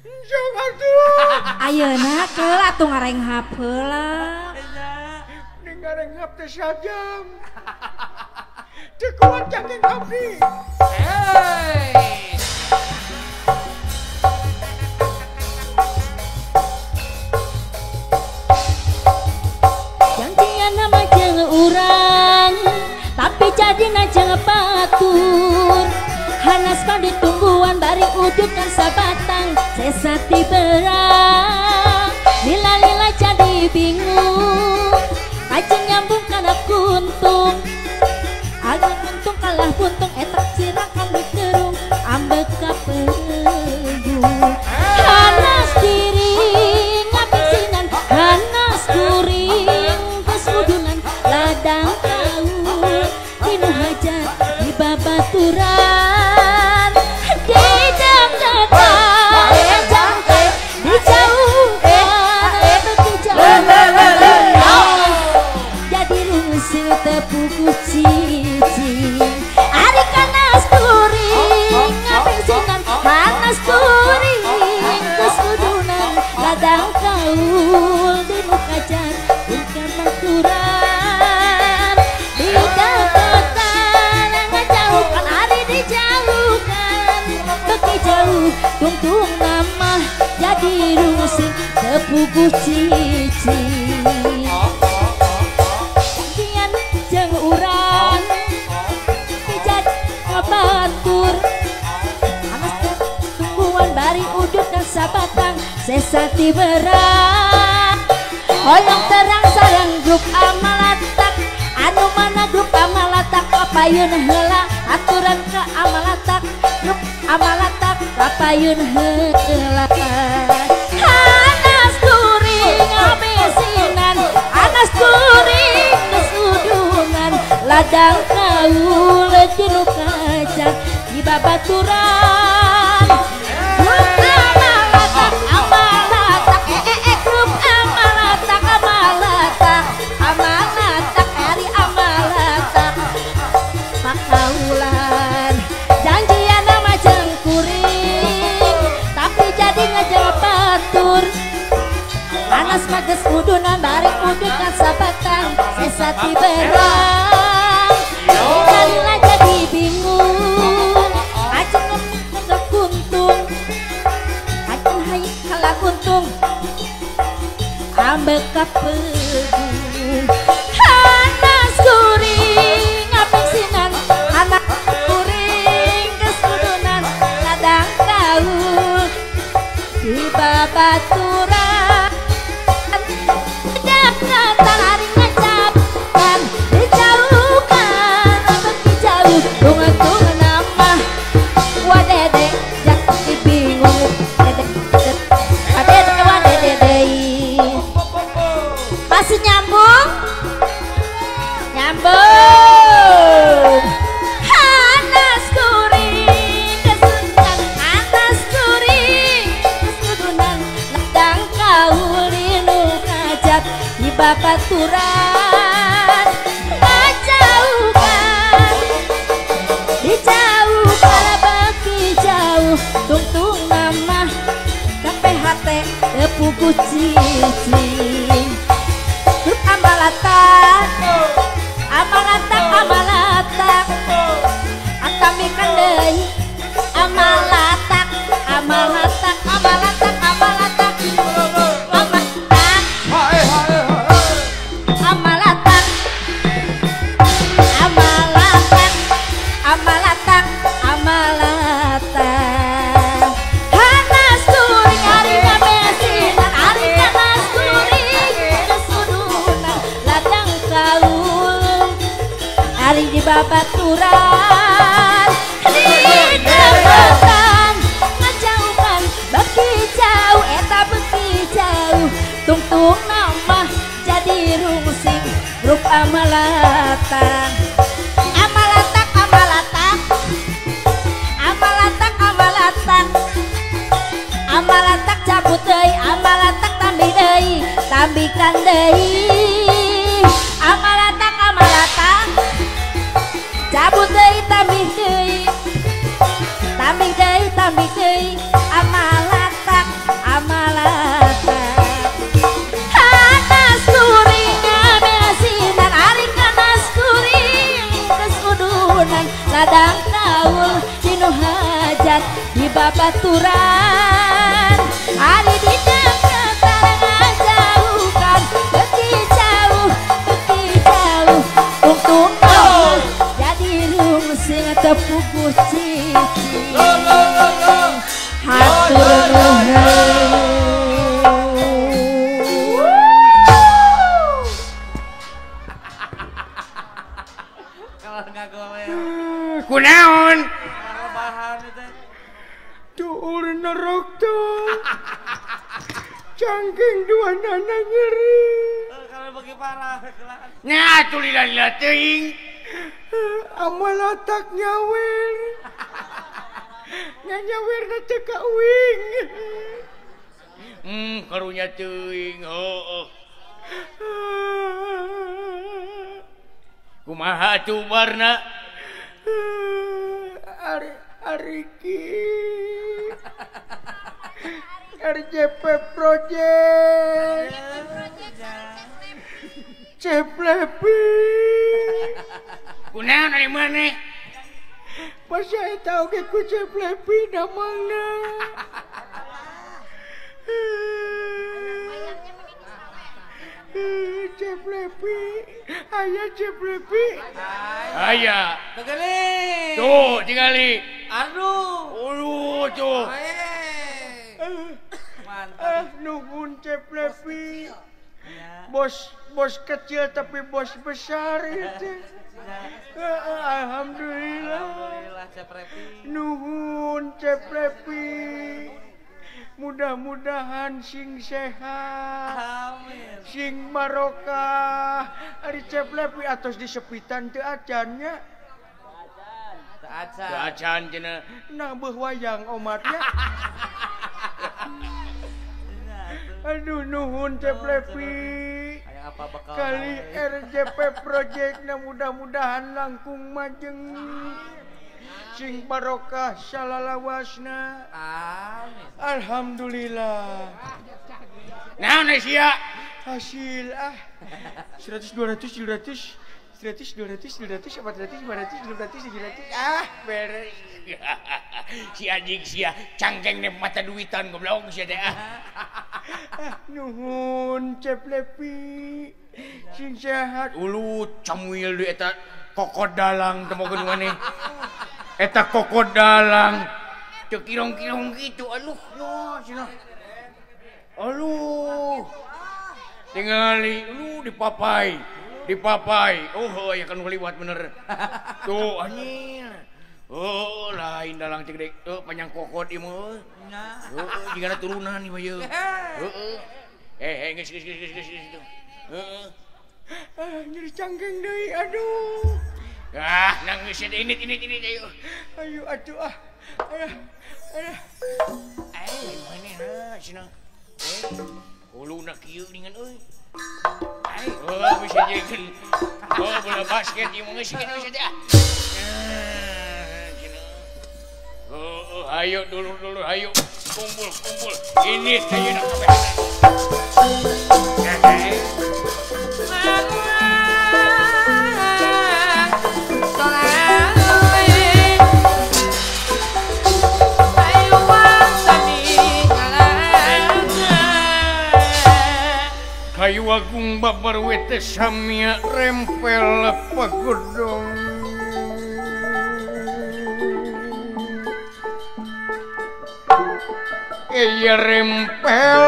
Jong atuh. Ayeuna keul atuh ngarenghap heula. Ning ngarenghap teh sajam. Teu kuat cangking abdi. Hey. Janjian nama jeung urang, tapi jadina jeung batur. Hanas mah ditungguan bari udut kan sabatang, sesati berang. Lila-lila jadi bingung, kajeng nyambung kana kuntung. Agung untung kalah buntung, etak cirakan dikerung, ambek kapegung. Hanas diri ngapisinan, hanas kuring kesudunan, ladang kaul dinu hajat di babaturan. Di dekatan, dijauhkan, dijauhkan, jadi rungsil tepuku cicing. Ari kanas kuring ngapisinan, hanas kuring kesudunan, ladang kaul dinu hajat di babaturan. Di dekatan ngajauhkan, ari dijauhkan, beki jauh tungtung nama jadi rungsing tepuku cicing. Janjian jeung urang pijat ngabatur, anas tungguan bari udut dan sabatang, sesati berang. Hoyong terang sareng grup amalatak, anu mana grup amalatak kapayun heula, aturan ke amalatak, grup amalatak kapayun heula. Hanas kuring ngabesinan, hanas kuring kesudunan, ladang kaul dinu kaca di babaturan. Grup amalatak amalatak, grup amalatak amalatak, amalatak ari amalatak pakaulan. Janjian nama jeung kuring, tapi jadi ngajeng batur. Anas mages udunan bari udut kan sabatang, sesati berang. Lila jadi bingung, ajeng ngomong kuntung, ajeng hayang kalah kuntung, ambek kapegung. Hanas kuring ngapesinan, hanas kuring kesudunan, ladang kaul di babaturan. Dekatan hari ngacapkan, dijauhkan, beki jauh, tunggu nama wadede jadi bingung. Dede wadede wadede. Masih nyambung? Nyambung. Hanas kuring kesudunan, hanas kuring kesudunan, ladang kaul dinu kajat di babaturan. Ngajauhkan, dijauhkan, beki jauh, tungtung nama KPHT tepuku cicing. Grup amalatak, amalatak, amalatak, atamikan deui, amalatak, amalatak, amalatak, amalatak, amalatak, amalatak, amalatak, amalatak, amalatak. Hanas kuring ari ngabesinan, ari kanas kuring kesudunan, ladang kaul ari di babaturan. Di dekatan ngajauhkan, beki jauh, eta beki jauh, tungtung nama jadi rungsing grup amalatan. Amalatak amalatak, amalatak amalatak, amalatak cabut deui, amalatak tambih deui, tambikan deui. Amalatak amalatak, cabut deui tambih deui, tambih deui tambih deui, amalatak. nu hajat di babaturan ari dina ngajauhkan beki jauh untung jadi rungsing tepuku cici hatur nuhun. Kunaon tuur nerok tuh cangking dua nana nyeri kalau bagi parah nya tuh lila-lila teuing amalatak nyawir nyawir na teu ka uing karunya teuing heueuh kumaha atuh warna Ariki RJP Project Ceplepi kunaon ari maneh pas saya tahu ke ku Ceplepi damangna Ceplepi aya Ceplepi aya tegali tuh tingali aduh ulu tuh mantap nuhun Ceplepi bos bos kecil tapi bos besar itu. Alhamdulillah. Alhamdulillah Ceplepi nuhun Ceplepi mudah-mudahan sing sehat. Amin. Sing barokah. Ari Ceplepi atos disepitan teu acan nya. Teu acan. Teu acan cenah. Nah beuh wayang omatnya. Aduh nuhun Ceplepi. Apa bakal kali RJP Project na mudah-mudahan langkung majeng. Sing barokah salalawasna. Amin. Alhamdulillah. Naon sia? Hasil ah 100 200 300 100 200 300 400 500 600 700 ah beres. Si anjing sia cangkeng ne mata duitan goblok sia teh ah. Nuhun Ceplepi sing sehat. Ulu camuil deui eta kokod dalang temokeun maneh. Eta kokod dalang teu kirong-kirong kitu aduh yo cenah. Aduh. Tingali lu dipapai. Dipapai. Oh aya kan liwat bener. Tuh anjir. Oh lain dalang cek deui. Oh panjang kokod ieu mah. Heeh jigana turunan ieu mah ieu. Heeh. Eh geus geus geus geus geus. Heeh. Ah nyeri cangkeng deui aduh. Ah nangis ini ayo. Ayo atuh ah. Ayo. Ayo. Eh mana na cenah. Huluna kieu ningan euy. Oh bisa jieun. Oh bola basket ieu mah geus kieu bisa teh ah. Oh ayo dulur-dulur ayo kumpul kumpul. Ini ayeuna kabeh. Kayu agung babar wete samia rempel pagedong. Iya rempel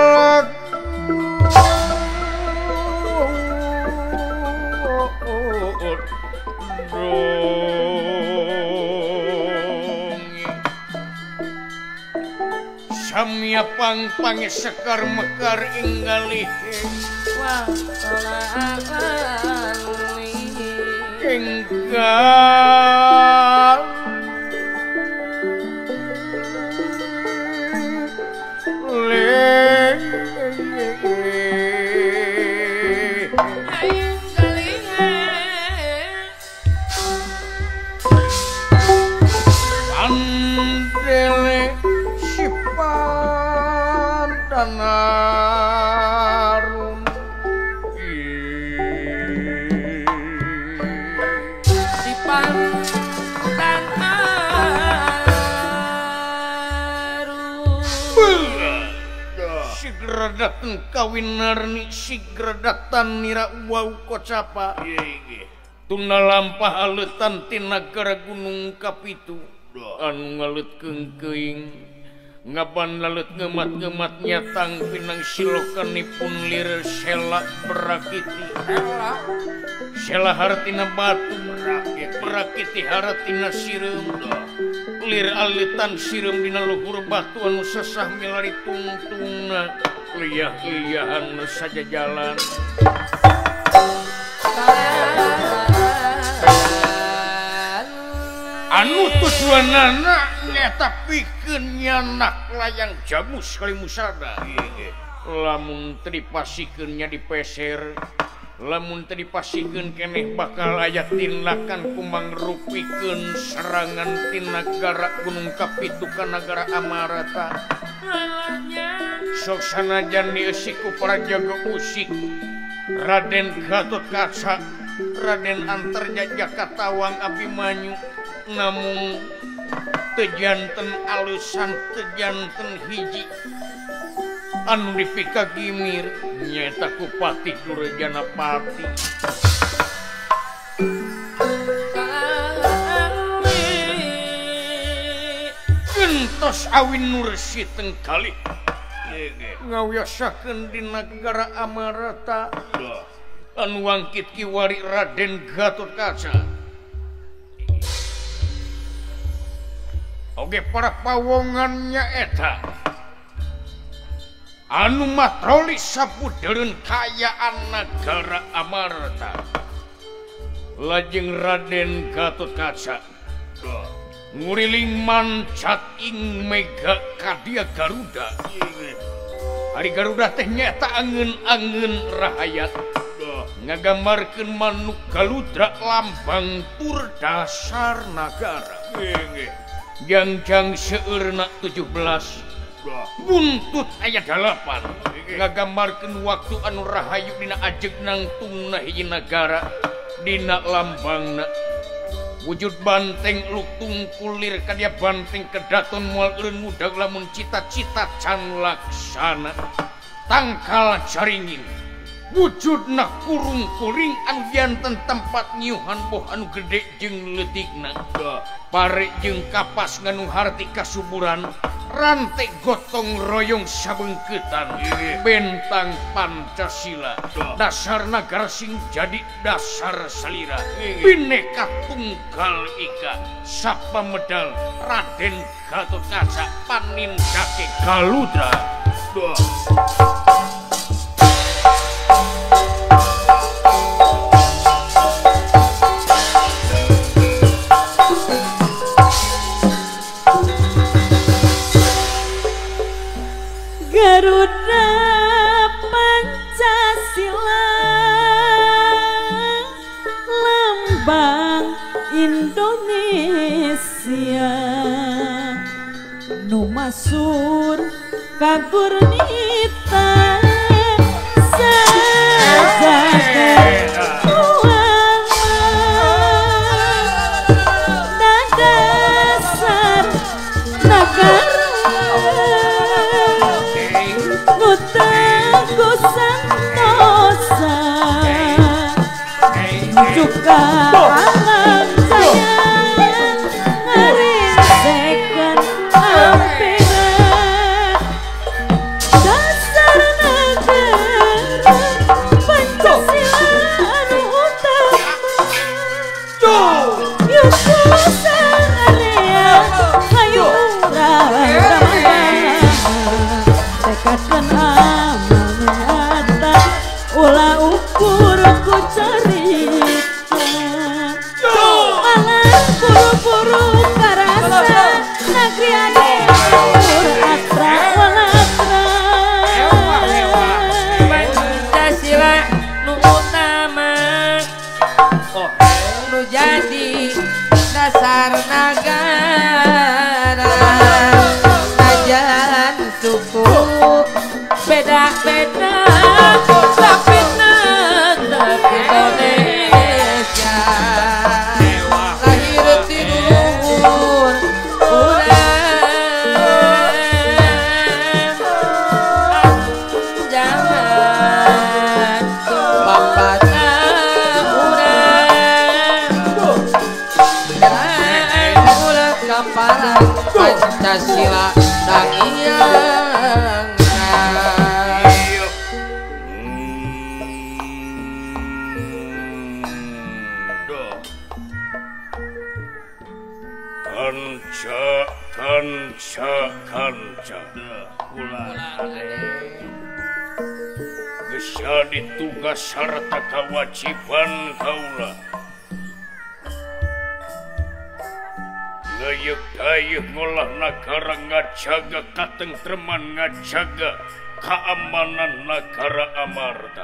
samia pang-pang sekar mekar inggalih enggal andele sipan danarum sipan dan Sigradaten kawinarni sigradatan nira wau kocapa. Tuna lampah aleutan ti nagara Gunung Kapitu anu ngaleut keungkeuing ngaban lalut ngemat-ngemat nyatang pinang silokanipun lir sela berakiti. Sela hartina batu berakiti hartina sireum. Lir alitan sireum dina luhur batu anu sesah milari tungtungna liyah-liyahan nu sajajalan. Anu tujuanana nyata pikeun nyanak layang jamus kali musada. Lamun teu dipasikeun nya dipeser, lamun teu dipasikeun keneh bakal aya tindakan kumangrupikeun serangan ti nagara Gunung Kapitu ka nagara Amarata. Sok sanajan dieusi ku para jago usik Raden Gatot Kaca, Raden Antarja Katawang Abimanyu, namung tejanten alusan tejanten hiji anu dipikagimir nyaeta ku Patih Durjana Pati. Gentos awin nursi tengkali ngawiasakeun di nagara Amarata anu wangkit kiwari Raden Gatot Kaca. Oge para pawongannya eta anu matroli sapudereun kaayaan nagara Amarta. Lajeng Raden Gatot Kaca nguriling mancat ing mega kadia Garuda. Ari Garuda teh nyaeta angeun-angeun rahayat ngagambarkeun manuk galudra lambang tur dasar nagara. Jangjang seueurna 17 buntut aya 8 ngagambarkeun waktu anu rahayu dina ajeg nangtungna hiji nagara dina lambangna wujud banteng lutung kulir kadia banteng kedaton moal eureun mudag lamun cita-cita can laksana tangkal caringin wujudna kurung kuring anu janten tempat nyiuhan boh anu gede jeung leutikna pare jeung kapas nganu harti kasuburan rantai gotong royong sabengkeutan bentang Pancasila dasar nagara sing jadi dasar salira Bineka Tunggal Ika sapa medal Raden Gatot Kaca panindake Galudra. Garuda Pancasila lambang Indonesia nu masur kagurnita sajagat uama dasar nagara nu teguh santosa juga alam jaya ngarinsekeun ampera dasar nagara Pancasila anu utama yuku sarea hayu urang ramah tekadkeun amanat ulah ukur ku carita. Pancasila Dangiang. Kanca kanca kanca kula geus jadi tugas sarta kewajiban kaula ngayeuh dayeuh ngolah nagara ngajaga katentreman ngajaga keamanan nagara Amarta.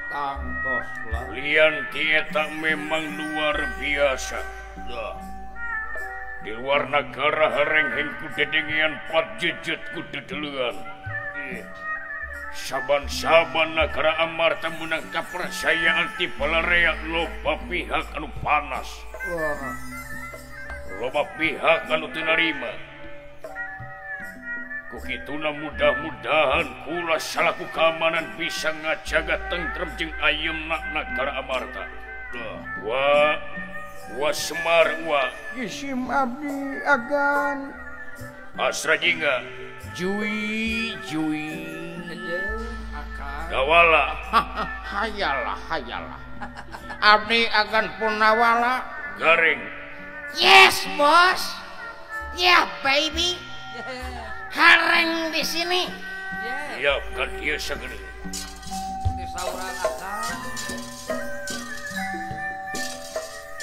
Tangtos kula. Lian ti eta memang luar biasa. Di luar nagara harengheng ku dedengean pajejet ku dedelean. Saban-saban nagara Amarta meunang kapercayaan ti balarea loba pihak anu panas. Loba pihak anu teu narima. Ku kituna mudah-mudahan kula salaku keamanan bisa ngajaga tentrem jeung ayemna nagara Amarta. Wa wa Semar wa Isim abdi agan Asra jingga jui jui Dawala hayalah hayalah abdi agan punawala garing. Yes bos, yeah baby, hareng di sini. Siap kan dia segera.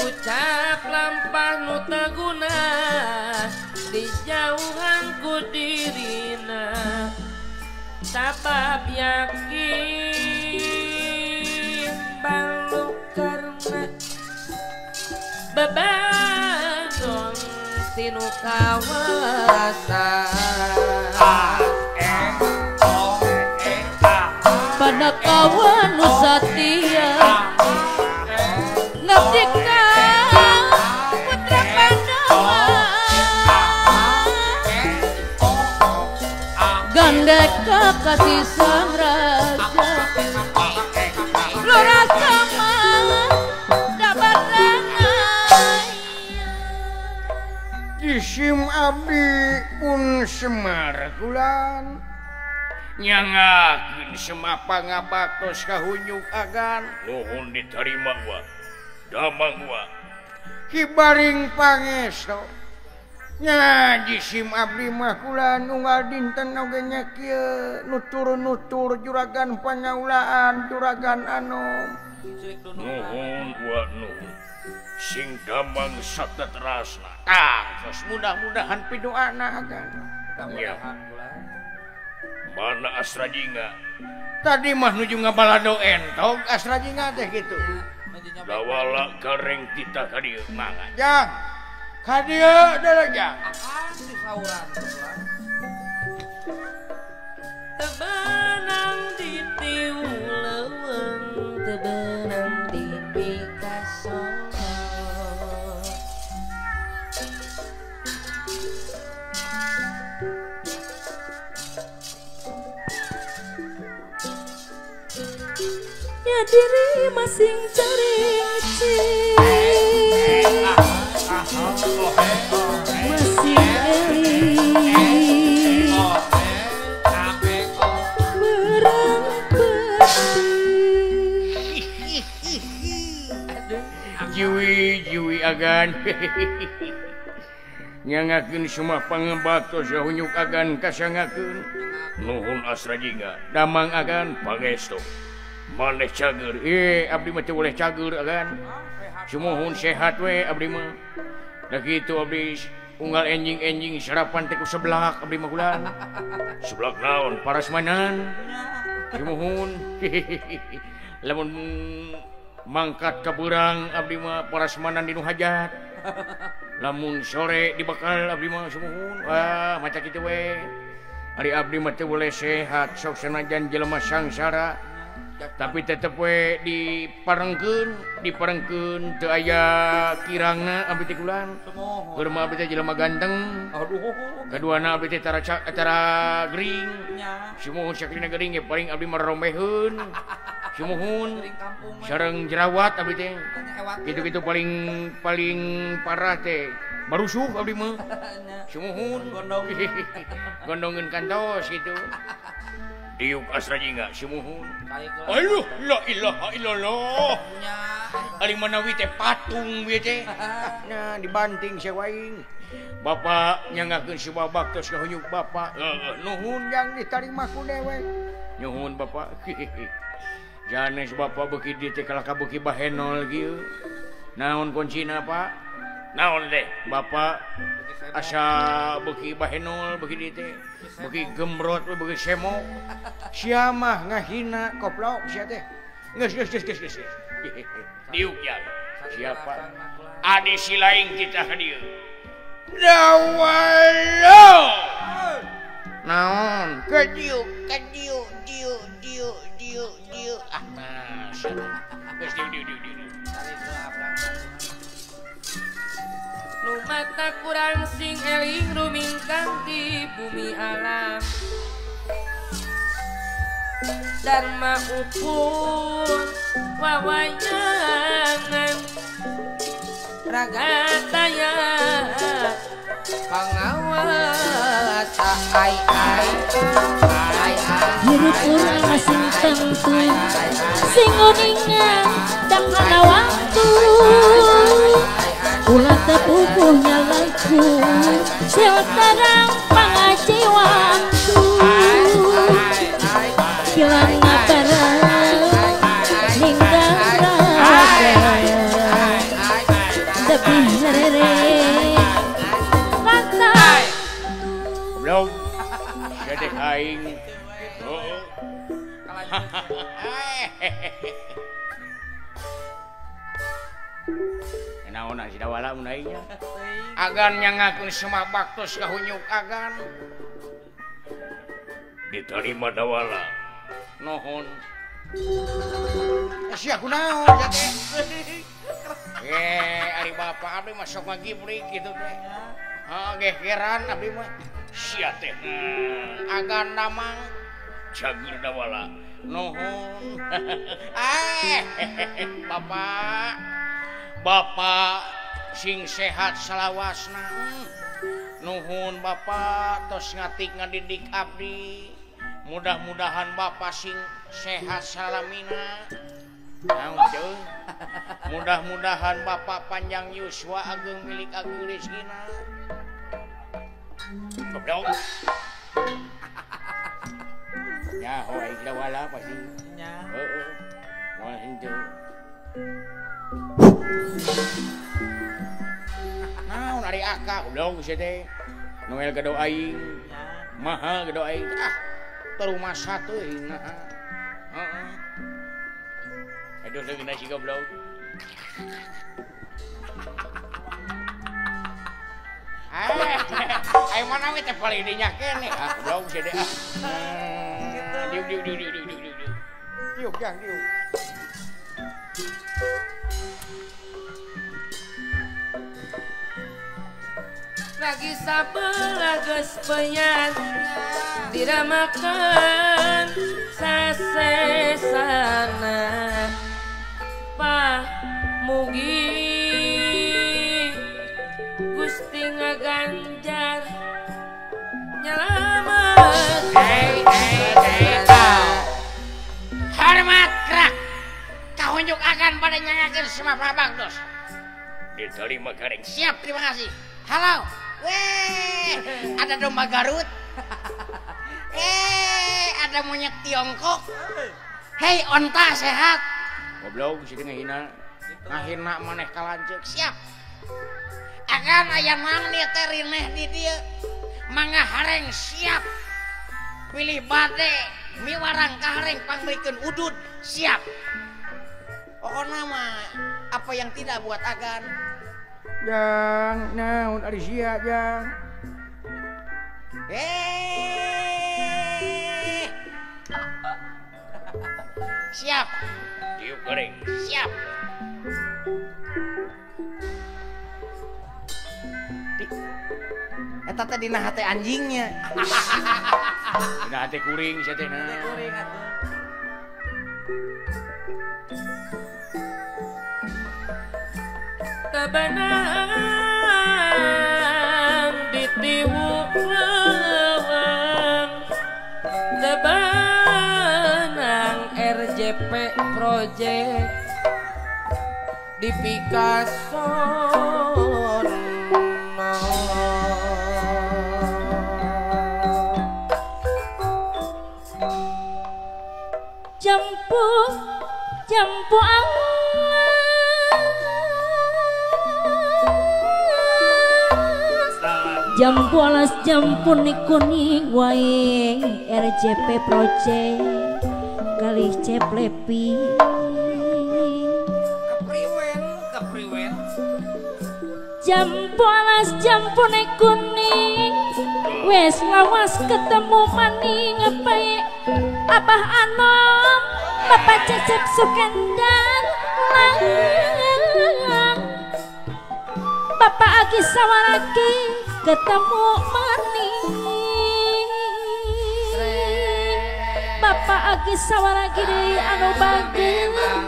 Ucap lampah nu teu guna dijauhan ku dirina sabab yakin baluk karena bebagon tinu kawasa. A E O E A Panakawan nu satia ngabdi ka putra Pandawa gandeka kasih sang raja lurah sama dapat Isim abdi pun Semar kulan nyangakeun semapa ngabaktos kahunyuk agan. Nuhun diterima wa damang wa kibaring pangesto nya jisim abdi mah kulan unggal dinten oge nya kieu nutur-nutur juragan panyaulaan juragan anom. Nuhun wa nuhun sing damang sabda terasna. Tah, geus mudah-mudahan pidoana agan. Mudah-mudahan kula. Mana Asra Jingga? Tadi mah nuju ngabalado entog Asra Jingga teh kitu. Dawala gareng tita ka dieu mangga. Jang. Ka dieu deuleu jang. Akang disauran kula. Tebenang di tiung leuweung, tebenang di Picasso. Ya diri masing cari masing eling berang peti jiwi jiwi agan nyangakeun semua pangebaktos hunyuk agan kasangakeun. Nuhun Asra Jingga damang agan pangestu maneh cager. Abdi mah teu boleh cager agan. Sumuhun sehat we abdi mah. Da kitu abdi unggal enjing-enjing sarapan teh ku seblak abdi mah kulan. Seblak naon? Parasmanan. Sumuhun. Lamun mangkat ka beurang abdi mah parasmanan di nu hajat. Lamun sore dibekal abdi mah sumuhun. Wah, maca kitu we. Ari abdi mah teu boleh sehat sok sanajan jelema sangsara. Tapi tetep we diparengkeun, diparengkeun teu aya kirangna abdi teh kulan. Keur mah abdi teh jelema ganteng. Aduh. Kaduana abdi teh tara gering. Sumuhun saklina gering ge paling abdi mah rombeheun. Sumuhun sareng jerawat abdi teh. Kitu-kitu paling paling parah teh. Barusuh abdi mah. Sumuhun gondong. Gondongeun kantos kitu. Diuk Astra Jingga sumuhun. Aduh, la ilaha illallah. Ari manawi teh patung ieu teh. Nah, dibanting sia waing. Bapak nyangakeun si babak tos kahunyuk bapak. Nuhun jang ditarima ku dewek. Nuhun bapak. Janes bapak beuki dieu teh kalaka beuki bahenol kieu. Naon kuncina Pak? Naon teh? Bapak asa beuki bahenol beuki dieu teh. Beuki gembrot beuki semok. Sia mah ngahina koplok sia teh. Geus geus geus geus geus. Diuk ya. Siapa? Adi si lain kita ka dieu. Dawala. Naon? Kediuk, kediuk, diuk, diuk, diuk, diuk. Ah, masya. Geus diuk, diuk, diuk, diuk. Nu mata kurang sing eling rumingkang di bumi alam. Dharma ukur wawayangan raga taya pangawasa ai ai ai hirup urang sing tentu sing uningan dangana waktu ulah tepupuh nyalaku sing terang pangaji waktu kilang barang ninggal raga tapi rere kata belum jadi aing naon si dawala mun aingnya agan nyangakeun semua baktos kahunyuk agan diterima dawala nuhun sia kunaon ya teh ari bapak abdi mah sok ngagibrik kitu teh heeh gegeran abdi mah sia teh agan damang cager dawala nuhun bapak bapak sing sehat salawasna nuhun bapak tos ngatik ngadidik abdi mudah-mudahan bapak sing sehat salamina. Mudah-mudahan bapak panjang yuswa ageng milik ageng rezekina. Goblok. Nyaho aing dawala pasti. Nya. Heeh. Moal henteu. Naon ari aka goblok sia teh. Noel gado aing. Maha gado aing. Ah. Rumah satu nah. Heeh. Aduh leungeun si goblok. Ayo mana we teh paling dinya keneh. Ah goblok sia teh ah. Diuk diuk diuk diuk diuk diuk. Diuk jang diuk. Lagi sabelah geus penyan diramakan sasesana pah mugi Gusti ngaganjar nyelamat. Hei hei hei hormat gerak kahunjuk akan pada nyangakeun semapa bagdos diterima garing siap terima kasih. Halo weh ada domba Garut. Ada monyet Tiongkok. Hei onta sehat. Goblok sih ngahina. Ngahina maneh ka lanceuk. Siap. Akan aya naon ieu teh rineh di dieu. Mangga hareng siap. Pilih bade miwarang ka hareng pangmeulikeun udud siap. Pokona mah apa yang tidak buat agan. Jang naon ari sia jang. Siap. Diuk goreng. Siap. Eta teh dina hate anjingnya. Dina hate kuring sia teh. Hate kuring atuh. Tabanang Tiwu lewang tebanang RJP Project di Picasso. Jampu jampu jampu alas jampu kuning wae RJP Project kalih Ceplepi kepriwen kepriwen jampu alas jampu kuning wes lawas ketemu maning bae Abah Anom Bapak Cecep Sukendar lang Bapak Agi Sawaraki ketemu maning Bapak Agi Sawaraki deui anu bageun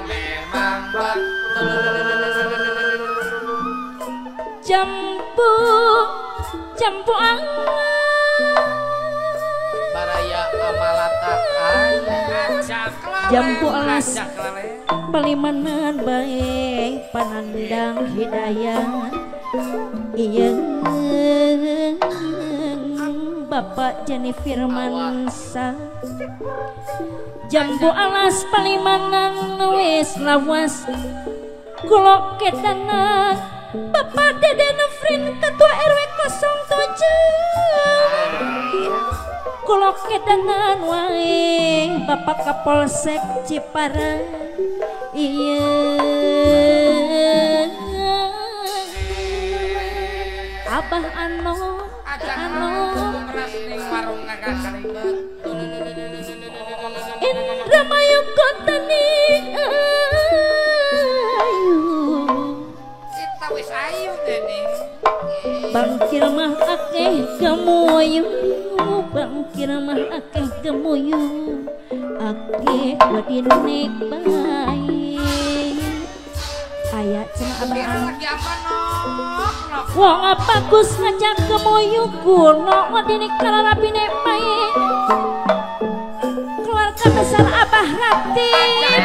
jambu jambu baraya amalata jambu alas palimanan bae panandang hidayat iya Bapak Jenny Firmansyah jambu alas palimanan wis lawas kula kedanan Bapak Dede Nufrin Ketua RW 07 kula kedanan wae Bapak Kapolsek Ciparai iya Abah Anom Anom Indramayu kota ning ayu kita wis ayu dene bangkir mah akeh gemuyu bangkir mah akeh gemuyu akeh wadine bae aya cenah abah Anom wong bagus ngajak gemuyu kula wadine kararapine bae keluarga besar Abah Ratib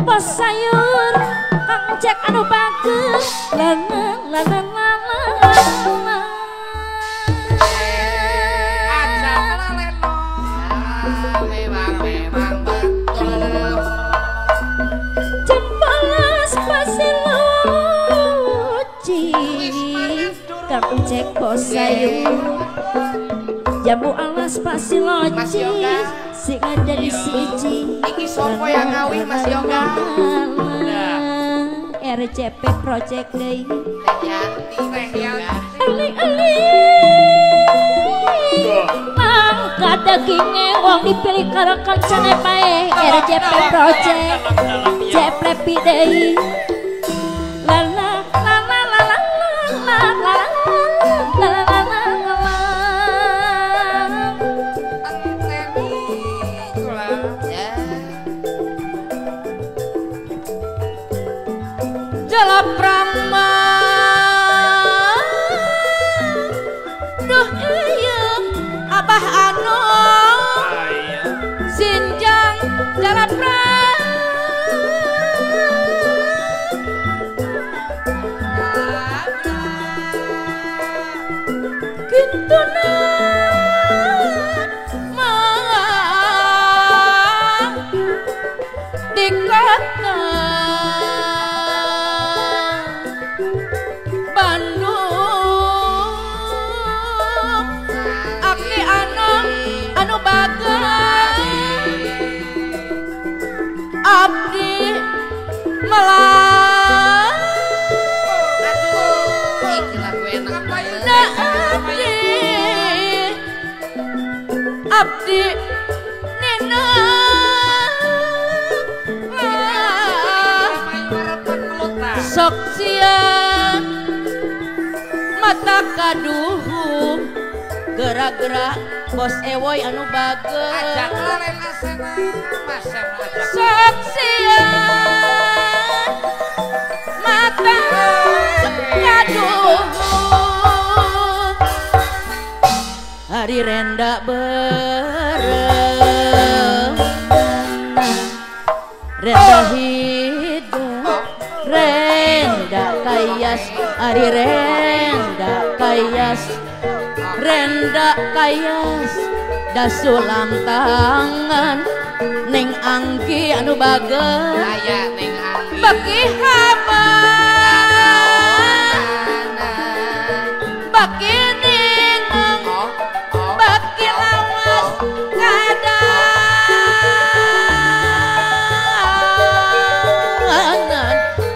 bos sayur Kang Cek anu bagus lana lana lana jembalas pasiloci Kang Cek bos sayur jambu alas pasiloci sing jadi siji iki sopo yang ngawi Mas Yoga RCP Project deui Teh ali-ali mangka daginge wong dipilih karo kancane pae RCP Project Ceplepi deui la la la la la la la la la la la la. Jala Prama duh iya Abah Anom Sinjang Jala Prama Kintuna mah di kota Bandung Aki Anom anu bagus abdi melah na abdi abdi nena sok siang mata kaduhung gerak-gerak bos ewoy anu bagus sok siang mata kaduhur hari renda berem renda hidup renda kayas hari renda kayas renda kayas dasulam tangan Neng Anggi anu bager aya Neng Anggi baki hama baki nineng baki lawas kadangan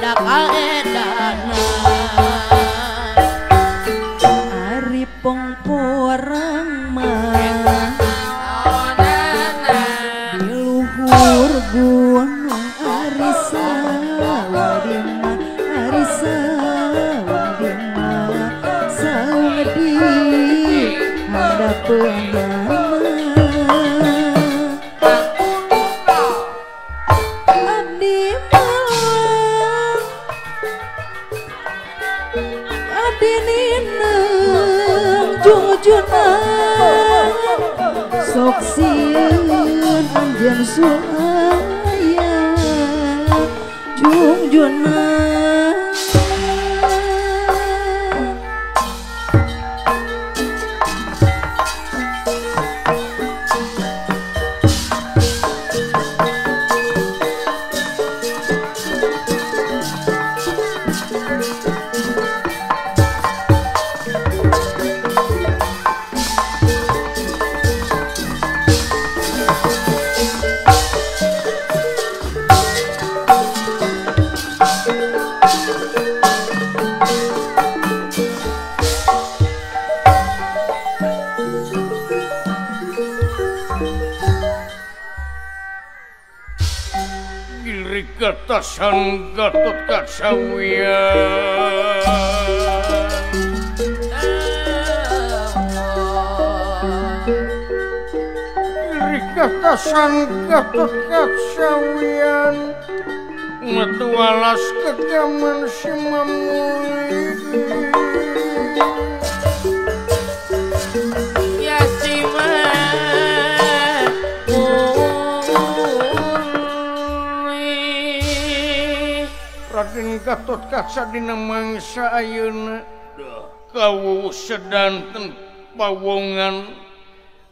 dakaedana ari pongporang mah di luhur gunung ari sawadima ari sawadima saung di handapeun abdi malang abdi nineng jungjunan sok sieun anjeun sulaya jungjunan. Gatasan Gatot Kacawian Gatasan Gatot Kacawian Metualas kegaman si mamuli Ya si Raden Gatot Kaca dina mangsa ayeuna kawuh sedanten pawongan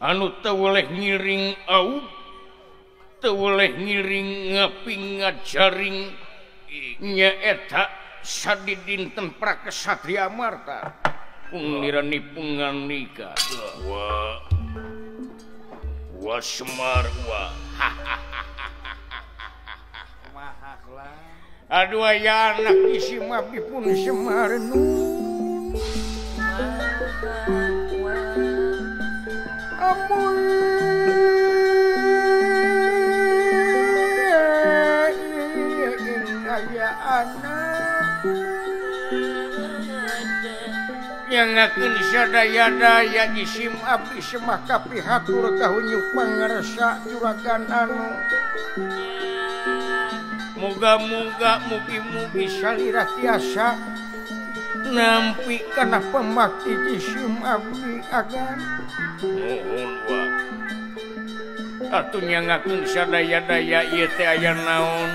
anu teu weleh ngiring aub teu weleh ngiring ngaping ngajaring nyaeta sadidinten Prakesatria Amarta pungnirani punganika wa wa Semar wa. Aduh aya anak isi mabdi pun Semar nun amun aya anak nyangakeun sadaya-daya isim abdi semah kapihatur kahunyuk pangarsa juragan anu moga-moga mugi-mugi salira tiasa nampi kana pemakti jisim abdi agan nuhun wa atuh nyangakeun sadaya-daya ieu teh aya naon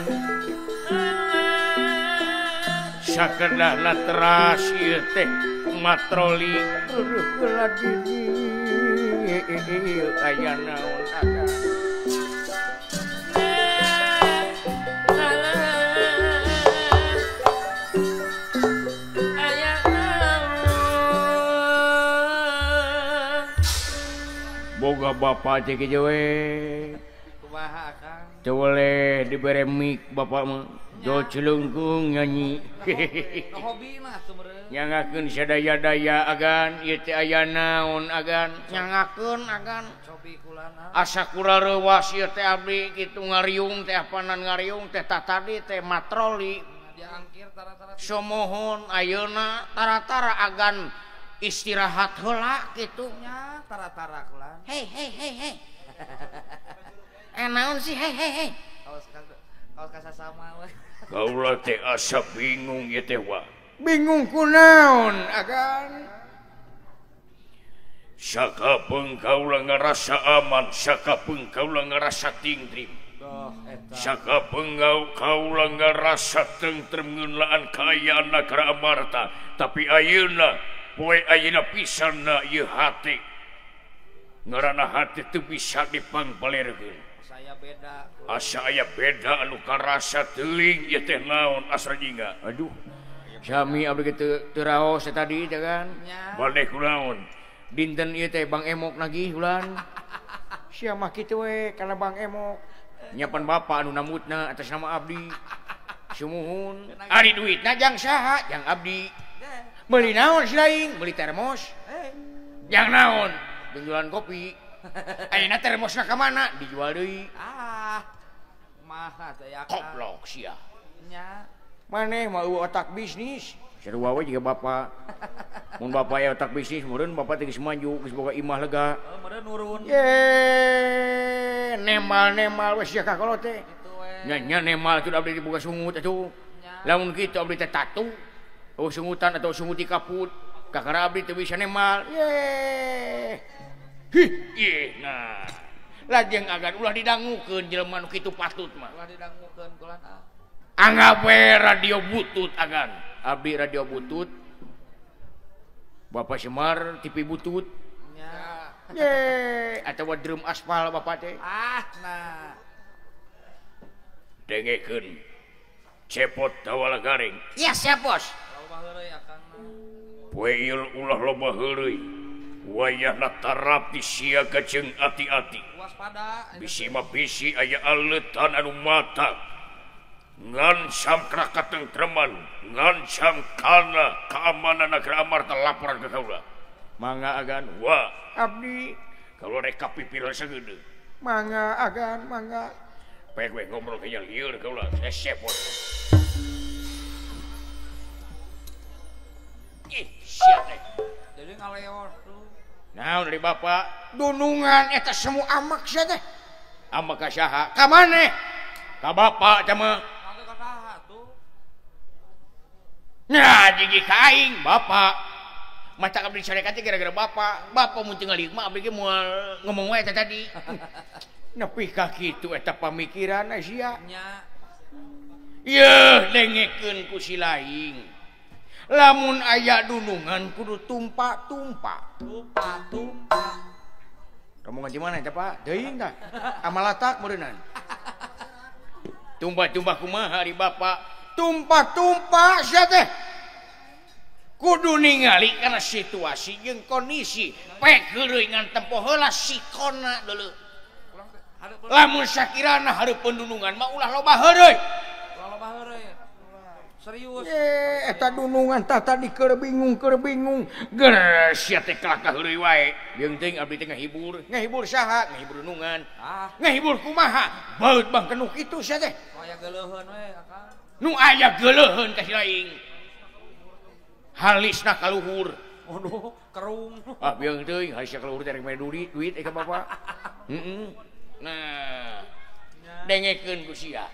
sakedahna teras ieu teh matroli reuh heula di dieu aya naon agan. Boga bapak cek we kumaha akang teu boleh dibere mic bapak mah jo celungkung nyanyi hobi mah atuh meureun nyangakeun sadaya-daya agan ieu teh aya naon agan nyangakeun agan cobi kulana asa kurareuwas ieu teh abdi kitu ngariung teh apanan ngariung teh tadi teh matroli diangkir tara-tara somohon ayeuna tara-tara agan istirahat heula kitu nya tara-tara kula. Hei hei hei hei. Naon sih hei hei hei. Kaos kasasama we. Kaula teh asa bingung ieu teh wa. Bingung kunaon agan. Sakapeung kaula ngarasa aman, sakapeung kaula ngarasa tingtrim. Sakapeung kaula ngarasa tentrem ngeunlaan kaayaan nagara Amarta, tapi ayeuna poe ayeuna pisan na ieu hate. Ngaranna hate teu bisa dipangpalerkeun. Saya beda. Asa aya beda anu karasa teuing ieu teh naon asra jingga. Aduh. Sami abdi teu raos tadi teh kan. Bade kunaon? Dinten ieu teh Bang Emok nagih ulan. Sia mah kitu we kana Bang Emok. Nyapan bapak anu nambutna atas nama abdi. Sumuhun. Ari duitna jang saha? Jang abdi. Meuli naon si laing? Meuli termos. Jang naon? Jualan kopi. Ayeuna termosna ka mana? Dijual deui. Ah. Kumaha teh ya. Koplok sia. Nya. Maneh mah eueuh otak bisnis. Sarua we jiga bapak. Mun bapak aya otak bisnis meureun bapak teh geus maju, geus boga imah lega. Oh, meureun nurun. Ye, nemal-nemal we sia ka kolot teh. Kitu we. Nya nya nemal atuh abdi diboga sungut atuh. Lamun kitu abdi teh tatu. Oh sungutan atau sunguti kaput. Kakara abdi teu bisa nemal. Ye. Hih, ye nah. Lajeng agan ulah didangukeun jelema nu kitu patut mah. Ulah didangukeun kulan ah. Anggap we radio butut agan. Abdi radio butut. Bapak Semar TV butut. Nya. Ye, atawa drum aspal bapak teh. Ah, nah. Dengekeun. Cepot tawala garing. Ya, siap, Bos. Loba heureuy akang mah. Poe ieu ulah loba heureuy. Wayahna tarap disiaga jeung ati-ati. Waspada. Bisi mah bisi aya aleutan anu mata. Ngancam kana katentreman, ngancam kana keamanan negara Amarta laporan ke kaula. Mangga agan wa abdi kaula rek kapipir sageudeuh. Mangga agan mangga. Pek we ngobrol ka lieur kaula sepot. Ih, sia teh. Jadi ngaleor tuh. Naon dari bapak? Dunungan eta semu amak sia teh. Amak ka saha? Ka maneh? Ka bapak teh mah. Nah, gigi ka aing bapak. Mata abdi carekan teh gara-gara bapak. Bapak mun tinggal mah abdi ge moal ngomong wae teh tadi. Nepi ka kitu eta pamikiran sia. Nya. Yeuh dengekeun ku si laing. Lamun aya dunungan kudu tumpak-tumpak. Tumpak-tumpak. Rombongan di mana eta Pak? Teuing tah. Amalatak meureunnan. Tumpak-tumpak kumaha ari bapak? Tumpah-tumpah sia teh. Kudu ningali kana situasi jeung kondisi. Pek heureuy ngan tempo heula sikona deuleu. Lamun sakirana hareupeun dunungan mah ulah loba heureuy. Ulah loba heureuy. Serius. Ye, eta dunungan tah tadi keur bingung Ger sia teh kalakah heureuy wae. Jeung teuing abdi teh ngahibur. Ngahibur saha? Ngahibur dunungan. Ah. Ngahibur kumaha? Baeut bang kenu kitu sia teh. Aya geuleuheun we akang. Nu aya geuleuheun ka si laing. Halisna kaluhur. Waduh, kerung. Ah, biang teuing halisna kaluhur teh rek mere duit ka bapak. Heeh. Nah, dengekeun ku sia.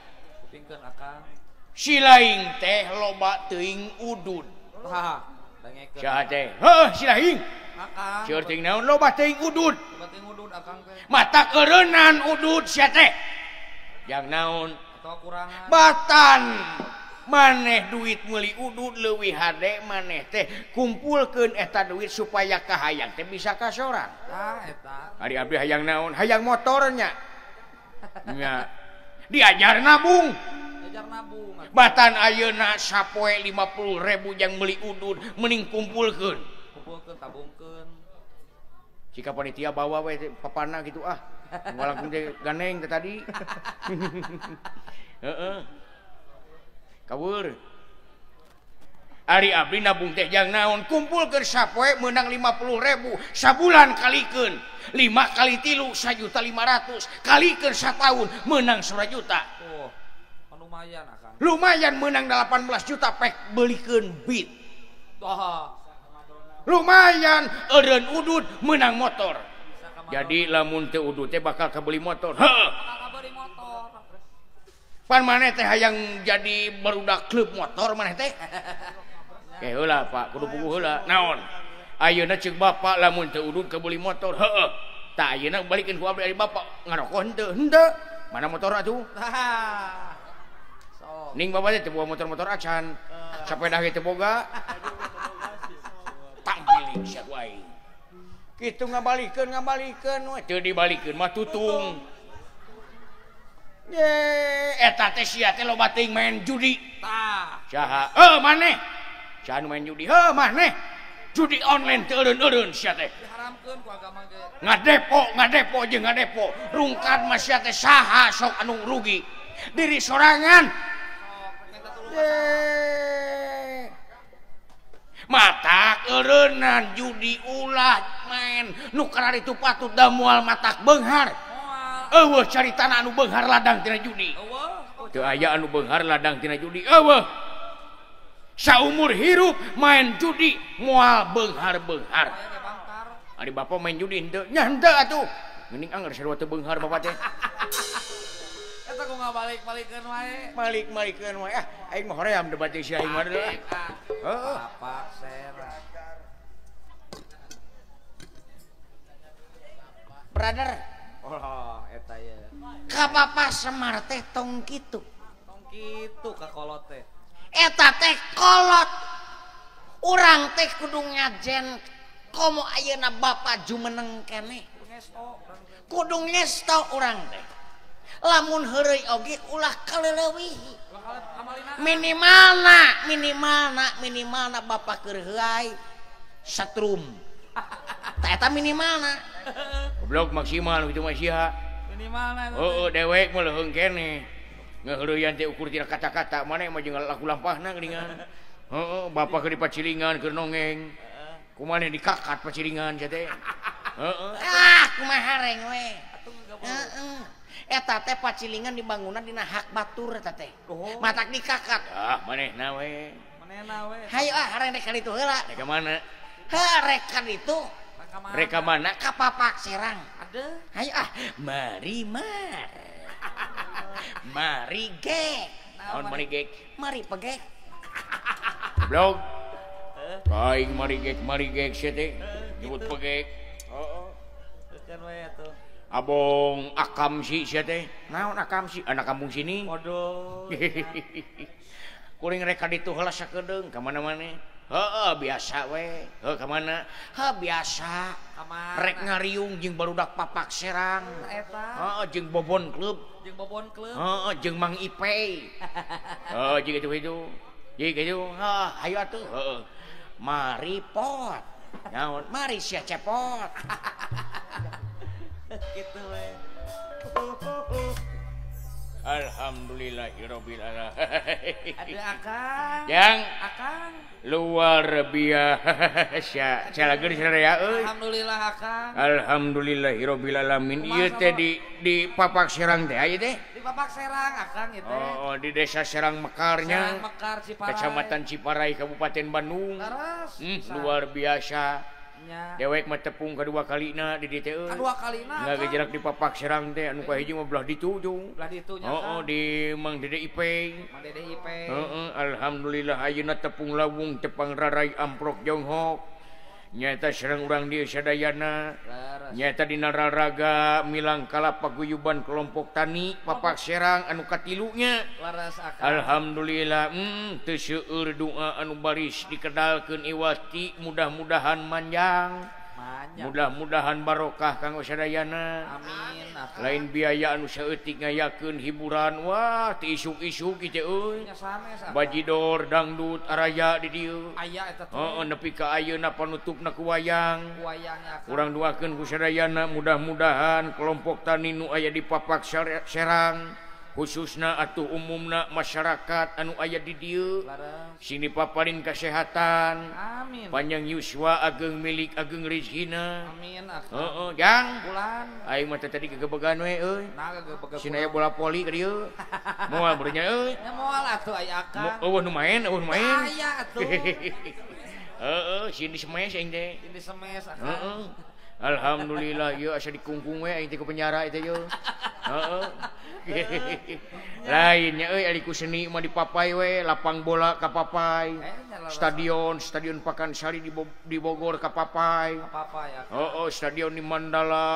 Kupingkeun akang. Si laing teh loba teuing udud. Hah, dengekeun. Saha teh? Heuh, si laing. Akang. Seueur teuing naon loba teuing udud. Loba teuing udud akang teh. Mata keureunnan udud sia teh. Jang naon? Kurangan. Batan maneh duit meuli udud leuwih hade maneh teh kumpulkeun eta duit supaya kahayang teh bisa ka sorang. Tah eta. Ari abdi hayang naon? Hayang motornya. Nya. Diajar nabung. Diajar nabung. Batan ayeuna sapoe 50.000 jang meuli udud mending kumpulkeun. Kumpulkeun tabungkeun. Jika panitia bawa we papana gitu ah. Walangkung teh ganeng teh tadi. Heeh. Kawur. Ari abdi nabung teh jang naon? Kumpulkeun sapoe meunang 50.000, sabulan kalikeun. 5 kali 3 1.500.000, kalikeun sataun meunang 1 juta. Oh, lumayan akang. Lumayan meunang 18 juta pek beulikeun beat. Oh. Lumayan eureun udud meunang motor. Jadi lamun teu udud teh bakal kabeli motor. Heuh. Bakal kabeli motor. Pan maneh teh hayang jadi barudak klub motor maneh teh. Ke heula Pak, kudu puguh heula. Naon? Ayeuna ceuk bapak lamun teu udud kebeuli motor. Heeh. Tah ayeuna balikeun ku abdi ari bapak ngarokok henteu? Henteu. Mana motor atuh? Sok. Ning bapak teh teu boga motor-motor acan. Sapeda ge teu boga. Tangpiling sia ku aing. Kitu ngabalikeun we teu dibalikeun mah tutung. Ye, eta teh sia teh loba teuing main judi. Tah. Saha? Heuh maneh. Saha nu main judi? Heuh maneh. Judi online teu eureun-eureun sia teh. Diharamkeun ku agama ge. Ngadepo jeung ngadepo. Rungkad mah sia teh saha sok anu rugi. Diri sorangan. Sok minta tulung. Ye. Matak eureunnan judi ulah main nu kararitu patut da moal matak beunghar. Eueuh caritana anu beunghar ladang tina judi. Teu aya anu beunghar ladang tina judi. Eueuh. Saumur hirup main judi moal beunghar-beunghar. Ari bapak main judi henteu? Nya henteu atuh. Geuning anggar sarua teu beunghar bapak teh. Eta ku ngabalik-balikeun wae. Balik-balikeun wae. Ah, aing mah hoream debat jeung si aing mah. Heeh. Bapak Serang. Brother. Oh, eta ye. Ka Bapak Semar teh tong kitu. Tong kitu ka kolot teh. Eta teh kolot. Urang teh kudu ngajen komo ayeuna Bapak jumeneng keneh. Kudu ngesto urang teh. Lamun heureuy oge ulah kaleulewihi. Minimalna Bapak keur heuay setrum. Tah eta minimalna. Goblok maksimal kitu mah sia. Minimalna. Heeh, dewek mah leuheung keneh. Ngaheureuyaan teh ukur tina kata-kata maneh mah jeung laku lampahna geuningan. Heeh, bapak keur dipacilingan keur nongeng. Kumaneh dikakat pacilingan sia teh. Heeh. Ah, kumaha reng we. Heeh. Eta teh pacilingan dibangunan dina hak batur eta teh. Matak dikakat. Ah, manehna we. Manehna we. Hayu ah hareng rek ka ditu heula. Rek ka mana? Heuh, rek ka ditu. Rek ka mana? Ka Papak Serang. Aduh. Hayu ah, mari mar. Mari gek. Naon mari gek? Mari pegek. Goblok. Aing mari gek sia teh. Nyebut pegek. Heeh. Kan we atuh. Abong akam si sia teh. Naon akam si? Anak kampung sini. Waduh. Kuring rek ka ditu heula sakedeung ka mana-mana. Heeh, biasa we. Heuh ka mana? Heuh biasa. Rek ngariung jeung barudak Papak Serang. Eta. Heeh, jeung Bobon Klub. Jeung Bobon Klub. Heeh, jeung Mang Ipei. Heeh, jeung kitu-kitu. Jeung kitu. Heuh, hayu atuh. Heeh. Mari pot. Naon? Mari sia cepot. Gitu we. Alhamdulillahirabbil alamin. Ada akang. Yang akang luar biasa. Calageun sadaya euy. Alhamdulillah akang. Alhamdulillahirabbil alamin. Ieu teh di Papak Serang teh aya teh. Di Papak Serang akang ieu teh. Oh, di Desa Serang Mekarnya. Serang Mekar Ciparai. Kecamatan Ciparai Kabupaten Bandung. Leres. Luar biasa. Dewek mah tepung kedua kalina di dieu teh euy. Kedua kalina. Ngagejerak di Papak Serang teh anu kahiji mah belah ditu jeung. Belah ditu nya. Heeh, di Mang Dede Ipei. Mang Dede Ipei. Heeh, alhamdulillah ayeuna tepung lawung tepang rarai amprok jonghok. Nyaeta sareng urang dieu sadayana. Nyaeta dina raraga milang kala paguyuban kelompok tani Papak Serang anu katilunya. Alhamdulillah teu seueur doa anu baris dikedalkeun iwasti mudah-mudahan manjang. Mudah-mudahan barokah kanggo sadayana. Amin. Lain biaya anu saeutik ngayakeun hiburan wah teu isuk-isuk kitu euy. Bajidor dangdut araya di dieu. Aya eta teh. Heeh, nepi ka ayeuna panutupna ku wayang. Urang doakeun ku sadayana mudah-mudahan kelompok tani nu aya di Papak Serang khususna atuh umumna masyarakat anu aya di dieu sing dipaparin kesehatan. Amin. Panjang yuswa ageng milik ageng rezekina. Amin. Heeh, jang. Bulan. Aing mah tadi kegebegan we euy. Nah gegebegan. Sina aya bola voli ka dieu. Moal bernya euy. Nya moal atuh aya akang. Eueuh nu main, eueuh nu main. Aya atuh. Heeh, sieun disemes aing teh. Sieun disemes akang. Heeh. Alhamdulillah ieu asa dikungkung we aing teh ku penjara eta yeuh. Heeh. Lainnya euy ari ku seni mah dipapai we, lapang bola ka papai. Stadion, Stadion Pakansari di Bogor ka papai. Heeh, stadion di Mandala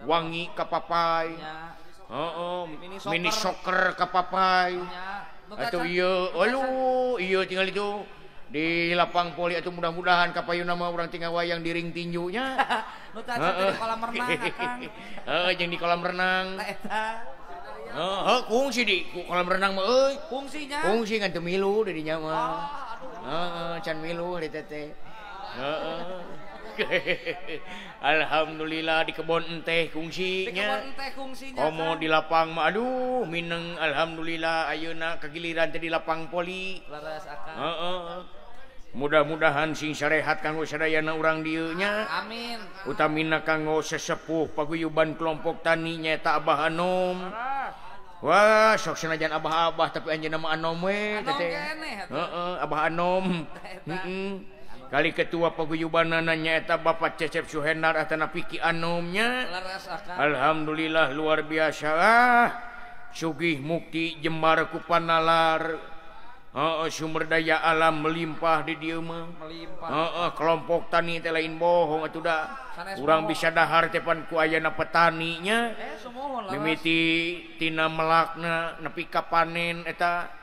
Wangi ka papai. Heeh, mini soccer ka papai. Atuh ieu, aduh, ieu tinggal itu di lapang poli atau mudah-mudahan kapayuna mah urang tinggal wayang di ring tinjunya. Nu teh di kolam renang akang. Heeh, jeung di kolam renang. Eta. Heeh, kungsi di kolam renang mah euy. Kungsinya. Kungsi ngan teu milu di dinya mah. Heeh, can milu di teh. Heeh. Alhamdulillah di kebon enteh kungsinya. Di kebon enteh kungsinya. Komo di lapang mah aduh mineng alhamdulillah ayeuna kegiliran teh di lapang poli. Leres akang. Heeh. Mudah-mudahan sing sarehat kanggo sadayana urang dieu nya. Amin. Utamina kanggo sesepuh paguyuban kelompok tani nyaeta Abah Anom. Wah, sok sanajan abah-abah tapi anjeunna mah anom we teh. Heeh, Abah Anom. Heeh. Kali ketua paguyubanana nyaeta Bapak Cecep Suhendar atanapi Ki Anomnya. Alhamdulillah luar biasa. Ah, sugih mukti jembar ku panalar. Heeh, sumber daya alam melimpah di dieu mah. Melimpah. Heeh, kelompok tani teh lain bohong atuh da. Urang bisa dahar teh pan ku ayana petaninya. Mimiti tina melakna nepi ka panen eta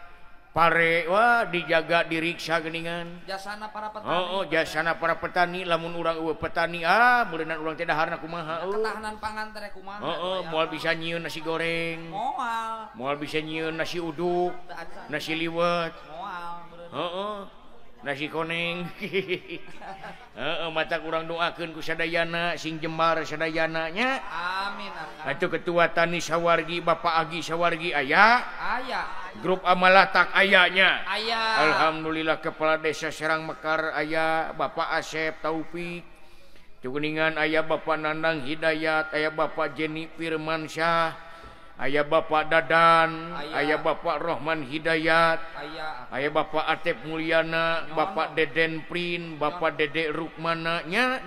pare wah dijaga diriksa geuningan. Jasana para petani. Heeh, jasana para petani lamun urang eueuh petani ah meureunnan urang teh daharna kumaha euy. Ketahanan pangan teh kumaha. Heeh, moal bisa nyieun nasi goreng. Moal. Moal bisa nyieun nasi uduk, nasi liwet. Moal. Heeh. Nasi koneng. Heeh, mata kurang doakeun ku sadayana sing jembar sadayana nya. Amin. Atuh ketua tani sawargi Bapak Agi sawargi aya. Aya. Grup Amalatak aya nya. Aya. Alhamdulillah kepala desa Serang Mekar aya Bapak Asep Taufik. Tukuningan aya Bapak Nandang Hidayat, aya Bapak Jeni Firmansyah, aya Bapak Dadan, aya Bapak Rohman Hidayat, aya Bapak Atep Mulyana, Bapak Deden Prin, Bapak Dede Rukmana nya.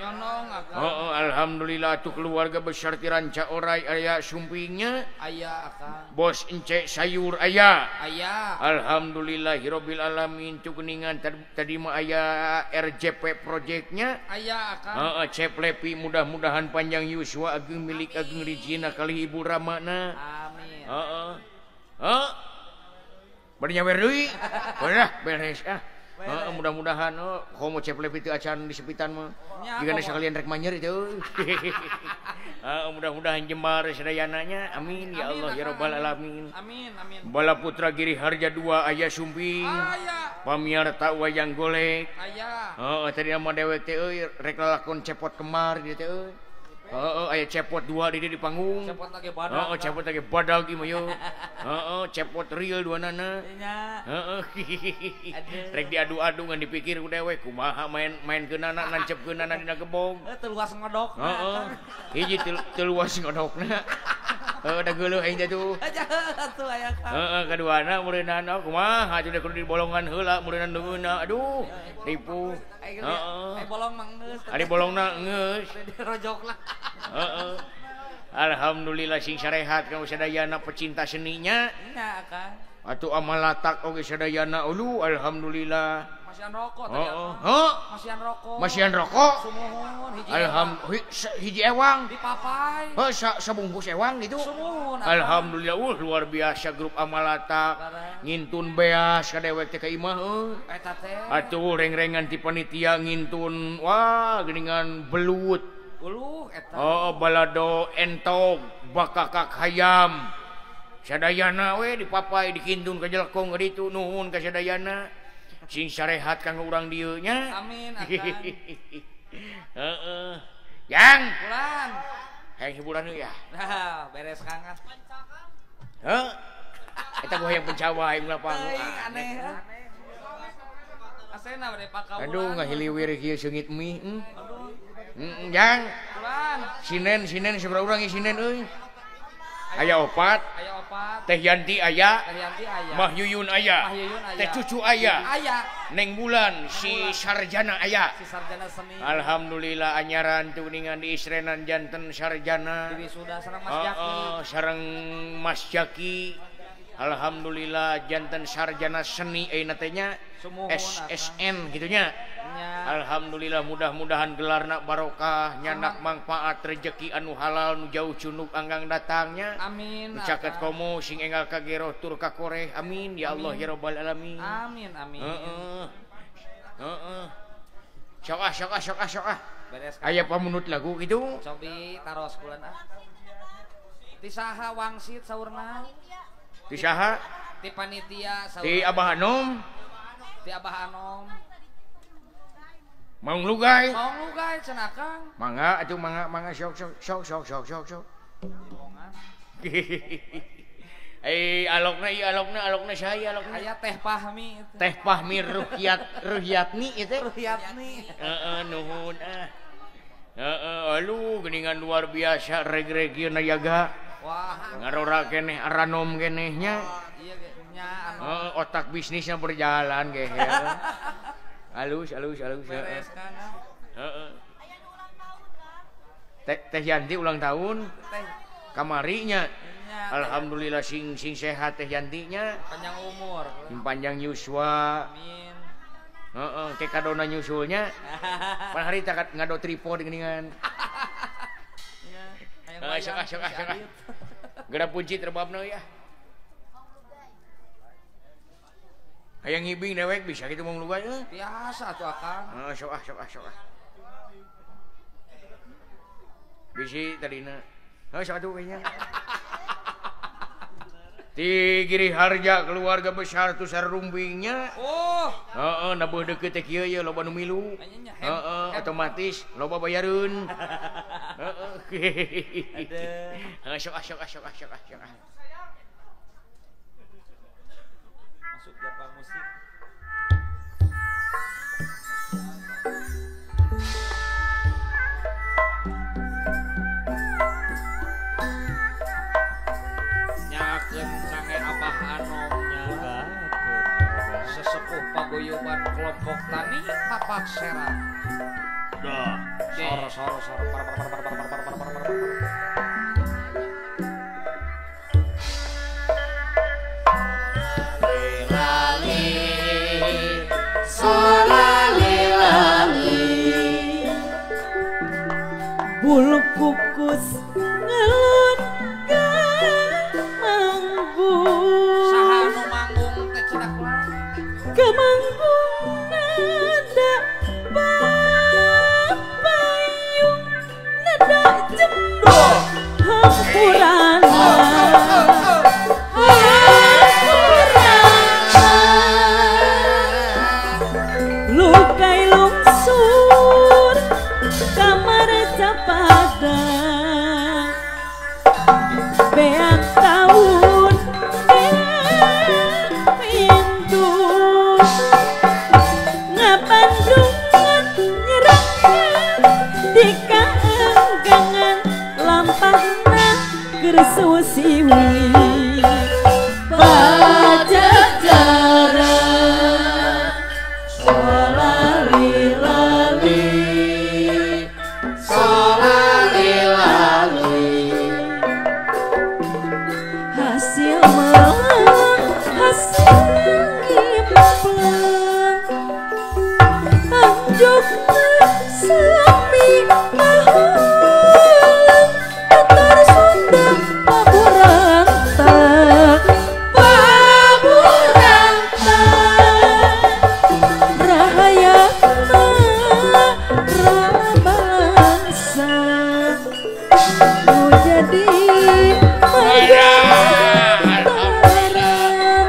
Oh, alhamdulillah tuh keluarga besar ti Ranca Orai aya sumpingnya. Aya akang. Bos Ence Sayur aya. Aya. Alhamdulillahirabbil alamin tuh kuningan tadi mah aya RJP projectnya. Aya akang. Heeh, Cep Lepi mudah-mudahan panjang yuswa ageng milik ageng rijina kali Ibu Ramana. Amin. Heeh. Heeh. Bari nyawer deui. Beres beres ah. Heeh, mudah-mudahan komo Cep Lepi teu acan di sepitan mah. Jigana sakalian rek manyer itu. Heeh, mudah-mudahan jembar sadayana nya. Amin ya Allah ya rabbal alamin. Amin amin. Bala Putra Giri Harja 2 aya sumping. Aya. Pamiarta wayang golek. Aya. Heeh, tadi mah dewek teh euy rek lalakon cepot kemar dieu teh euy. Heeh, aya cepot dua di di panggung. Cepot lagi badag. Heeh, cepot lagi badag ieu mah yeuh. Heeh, cepot real duanana. Nya. Heeh. Rek diadu-adu ngan dipikir ku dewek kumaha main-main keunana nancepkeunana dina gebog. Heuh, teu luas ngodokna. Heeh. Hiji teu luas ngodokna. Heuh, da geuleuh aing teh tuh. Atuh aya ka. Heeh, kaduana meureunana kumaha atuh kudu dibolongan heula meureunana deungeunna. Aduh, ripuh. Heeh. Ai bolong mah geus. Ari bolongna geus. Dirojokna. Heeh. Alhamdulillah sing sarehat kanggo sadayana pecinta seninya. Nya akang. Atuh amalatak oge sadayana ulu alhamdulillah. Masihan rokok tadi. Heeh. Heuh. Masihan rokok. Masihan rokok. Sumuhun hiji. Alhamdulillah hiji ewang. Dipapai. Heuh sabungkus ewang gitu. Sumuhun. Alhamdulillah luar biasa grup amalatak. Ngintun beas ka dewek teh ka imah euy. Eta teh. Atuh reng-rengan ti panitia ngintun wah geuningan belut. Uluh eta. Oh, balado entog, bakakak hayam. Sadayana we dipapai dikintun ka jelekong ka ditu nuhun ka sadayana. Sing sarehat kanggo urang dieu nya. Amin akang. Heeh. Yang. Bulan. Hayang hiburan euy ya. Nah, beres kang. Heuh. Eta gua hayang pencawa hayang lapang. Teuing aneh. Asena bade pakawulan. Aduh ngahiliwir kieu seungit mie. Heeh. Jang. Bulan. Sinen sabaraha urang ieu sinen euy. Aya opat. Teh Yanti aya. Mah Yuyun aya. Teh Cucu aya. Neng Bulan si sarjana aya. Si sarjana seni. Alhamdulillah anyaran tuningan di isrenan janten sarjana. Di wisuda sareng Mas Jaki. Sareng Mas Jaki. Alhamdulillah janten sarjana seni ayeuna teh nya SSN gitu nya. Alhamdulillah mudah-mudahan gelarna barokah nyanak manfaat rejeki anu halal nu jauh cunuk anggang datangnya. Amin. Nu caket komo sing enggal kagero tur kakoreh. Amin ya Allah ya rabbal alamin. Amin amin. Heeh. Heeh. Sok ah sok ah sok ah sok ah. Aya pamunut lagu kitu. Cobi taros kulan ah. Ti saha wangsit saurna? Ti saha? Ti panitia saurna. Ti Abah Anom. Ti Abah Anom. Maung lugai. Maung lugai cenah Kang. Mangga atuh mangga mangga sok sok sok sok sok sok sok. Eh alokna ieu alokna alokna saha alokna? Aya Teh Fahmi. Teh Fahmi Ruhyat Ruhyatni ieu teh. Ruhyatni. Heeh nuhun ah. Heeh aduh geuningan luar biasa reg-reg ieu nayaga. Wah, ngarora keneh aranom keneh nya. Iya nya anu. Heeh otak bisnisnya berjalan geher. Halus halus halus. Beres kan. Heeh. Teh Yanti ulang tahun. Teh kamarinya. Alhamdulillah sing sing sehat Teh Yantinya. Panjang umur. Sing panjang yuswa. Amin. Heeh, ke kadona nyusulnya. Pan hari tak ngado tripod geuningan. Heeh, sok ah sok ah sok ah. Geura punci terbabna ya. Hayang ngibing dewek bisa gitu mau lugai euy. Biasa atuh Akang. Heeh, sok ah sok ah sok ah. Bisi tadina. Heuh sok atuh kayaknya. Ti Giri Harja keluarga besar tu sarumbingnya. Oh. Heeh, nabeuh deukeut teh kieu ye loba nu milu. Heeh, otomatis loba bayareun. Heeh. Heeh, sok ah sok ah sok ah sok ah sok ah. Masuk japa musik. Nyakeun sange Abah Anomnya. Sesepuh paguyuban kelompok tani Tapak Serang. Dah. Sor sor sor par par par par par par par par. Solali-lali bulu kukus ngelun gamanggung. Saha nu manggung teh cenah kula? Gamanggung nada papayung nada jembo hampurana. Lukai lungsur kamar capada beak tahun beak pintu ngabandungan nyerangan di kaenggangan lampahna gersusiwi Pajajaran. Solali-lali, solali-lali, hasil melang, hasil ngimpleng, anjukna sami mahulang, Tatar Sunda paburantak, paburantak. Rahayana rabalasa nu jadi majantaran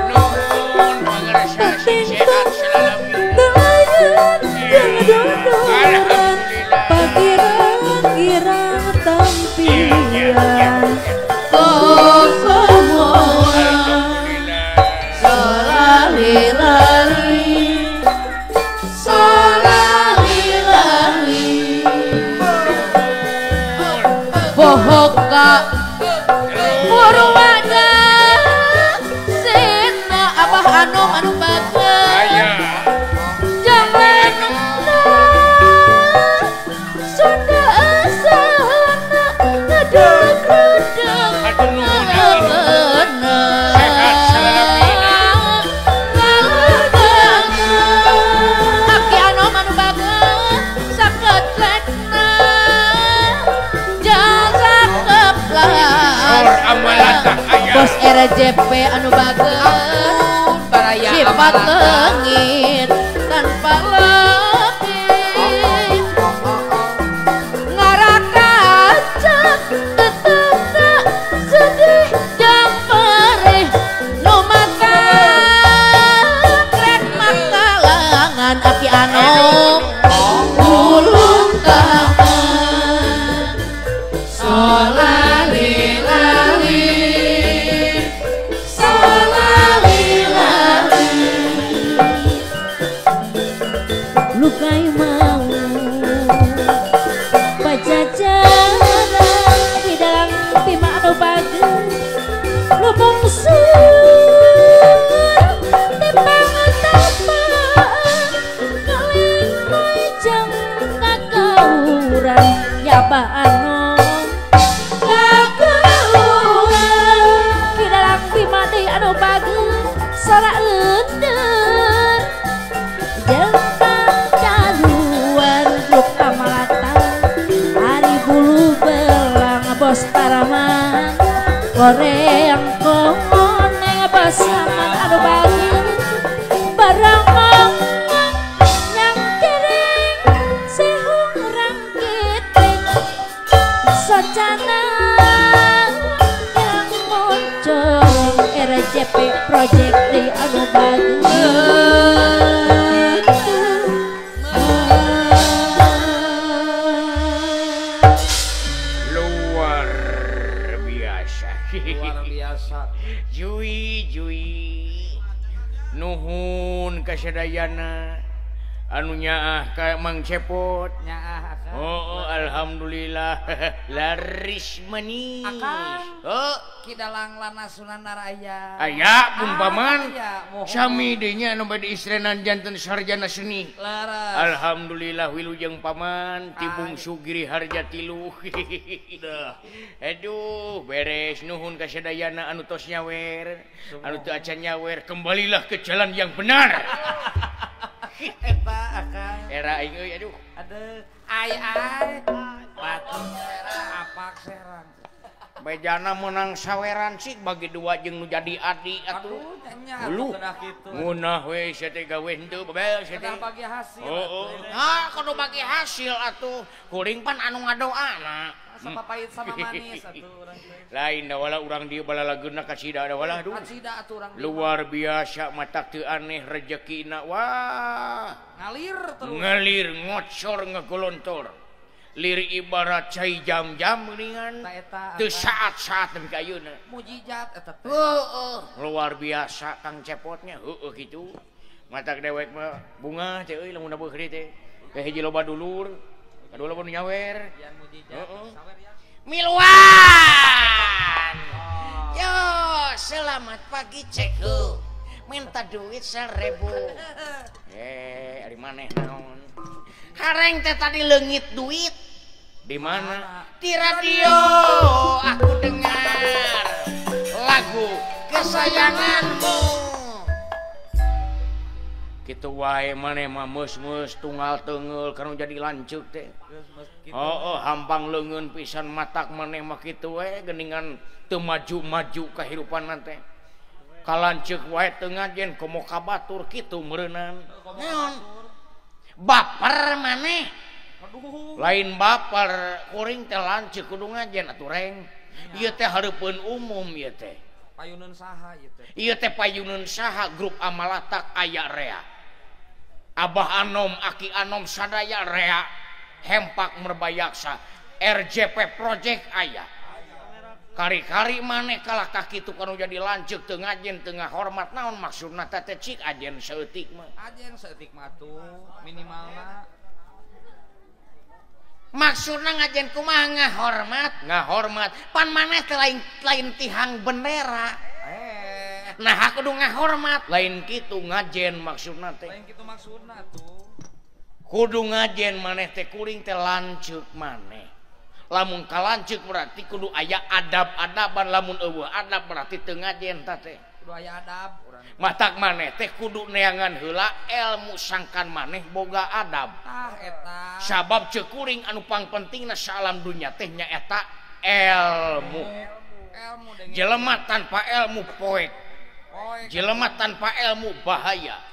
Nuhun pangarsa sing sehat selalu. Delayan jangan pagira-gira tampilan kokomoan solali-lali solali-lali bohoka muru RJP anu bager sifat lengit tanpa lebih ngarakaca tetep tak sedih jang perih nu mata krek makalangan aki anom ulung tangan solali lali solali lali lukai mau pajajaran di dalam bima anu bager lu bungsu tepang tapaan kaleng jeng kakauran yaba anom kakauran di dalam bima deui anu bager sora eundeur jeung pangcaruan luka malata ari bulu belang bos taraman goreng koneng basaman anu bager barang manggang yang kering sehung rangkiting socana yang muncul RJP Project di anu bager. Luar biasa. Luar biasa. Jui jui nuhun kasadayana anu nyaah ka Mang Cepot. Nyaah akang. Oh, alhamdulillah laris manis. Akang. Oh, Ki Dalang Lana Sunanar aya. aya pun paman. Aya, mohon. Sami deui nya anu bade istrenan janten sarjana seni. Leres. Alhamdulillah wilujeng paman ti Bungsu Giri Harja tilu. Aduh, beres nuhun kasadayana anu tos nyawer, anu teu acan nyawer, kembalilah ke jalan yang benar. Eta akang. Era aing euy aduh. Aduh, ai ai. Batu serang apak serang. Bejana menang saweran sih bagi dua jeung nu jadi adi atuh. Aduh, nya atuh Uluh. kedah kitu. Ngunah we sia teh gawe henteu bebel sia teh. Kedah bagi hasil. Oh, atuh. Ah, kudu bagi hasil atuh. Kuring pan anu ngadoana. Sama pahit sama manis atuh urang teh. Lain da wala urang dieu balalageunna kasida da wala aduh. Kacida atuh urang dieu. Luar biasa matak teu aneh rejekina wah. Ngalir terus. Ngalir ngocor ngegolontor. Lir ibarat cai jam-jam geuningan. Ta eta Teu akang. saat-saat nepi ka ayeuna. Mujizat eta teh. Heeh. Luar biasa Kang Cepotnya heueuh kitu. Matak dewek mah bunga teh euy lamun beuh teh. Teh hiji loba dulur, kadua loba nu nyawer. Yan mujizat. Heeh. Sawer ya. Miluan. Yo, selamat pagi cekku. Minta duit 1000. Eh, ari maneh naon? Hareng teh tadi leungit duit Di mana? di radio aku dengar lagu kesayanganmu. Kitu wae maneh mah meus-meus tunggal teunggeul kana jadi lanceuk teh. Geus meus kitu. Oh, hampang leungeun pisan matak maneh mah kitu we geuningan teu maju-maju kahirupanna teh. Kalanceuk wae teu ngajen komo ka batur kitu meureunan. Naon? Baper maneh. Aduh. Lain baper, kuring teh lanceuk kudu ngajen atuh reng. Ieu teh hareupeun umum ieu teh. Payuneun saha ieu teh? Ieu teh payuneun saha grup Amalatak aya rea. Abah Anom, Aki Anom sadaya rea. Hempak Merbayaksa, RJP Project aya. Kari-kari maneh kalah ka kitu kanu jadi lanceuk teu ngajen teu ngahormat naon maksudna teh cik ajen saeutik mah. Ajen saeutik mah atuh minimalna. Maksudna ngajen kumaha ngahormat? Ngahormat. Pan maneh teh lain tihang bendera. Nah kudu ngahormat. Lain kitu ngajen maksudna teh. Lain kitu maksudna atuh. Kudu ngajen maneh teh kuring teh lanceuk maneh. Lamun kalanceuk berarti kudu aya adab-adaban, lamun eueuh adab berarti teu ngajen ta teh. Kudu aya adab urang. Matak maneh teh kudu neangan heula elmu sangkan maneh boga adab. Tah eta. Sabab ceuk kuring anu pangpentingna saalam dunya teh nyaeta elmu. Jelema tanpa ilmu poek. Jelema tanpa ilmu bahaya.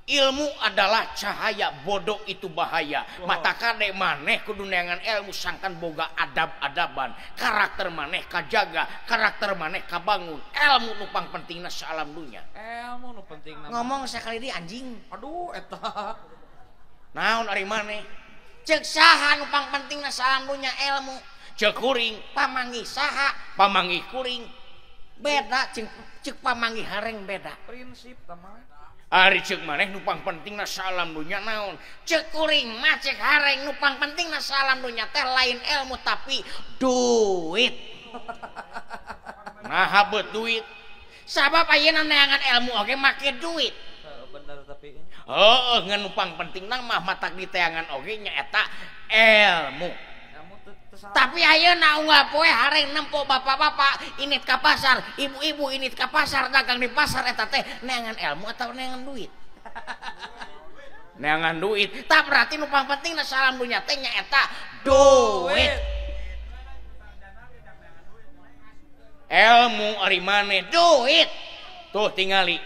Ilmu adalah cahaya, bodoh itu bahaya. Mata kade maneh kudu neangan ilmu sangkan boga adab-adaban. Karakter maneh kajaga, karakter maneh kabangun. Ilmu nu pang pentingna saalam dunya. Ilmu nu pentingna. Ngomong sakali deui anjing. Aduh eta. Naon ari maneh? Ceuk saha nu pang pentingna saalam dunya ilmu? Ceuk kuring pamanggih saha? Pamanggih kuring. Beda ceuk ceuk pamanggih hareng beda. Prinsip tah mah. Ari ceuk maneh nu pang pentingna salam dunya naon? Ceuk kuring mah ceuk hareng nu pang pentingna salam dunya teh lain ilmu tapi duit. Naha beut duit? Sabab ayeuna neangan ilmu oge make duit. Bener tapi. Heueuh ngan nu pang pentingna mah matak diteangan oge nyaeta ilmu. Tapi ayeuna unggal poe hareng nempo bapak-bapak init ka pasar, ibu-ibu init ka pasar, dagang di pasar eta teh neangan ilmu atau neangan duit? Neangan duit. Tah berarti nu pang pentingna salam dunya teh nyaeta duit. Ilmu ari maneh duit. Tuh tingali.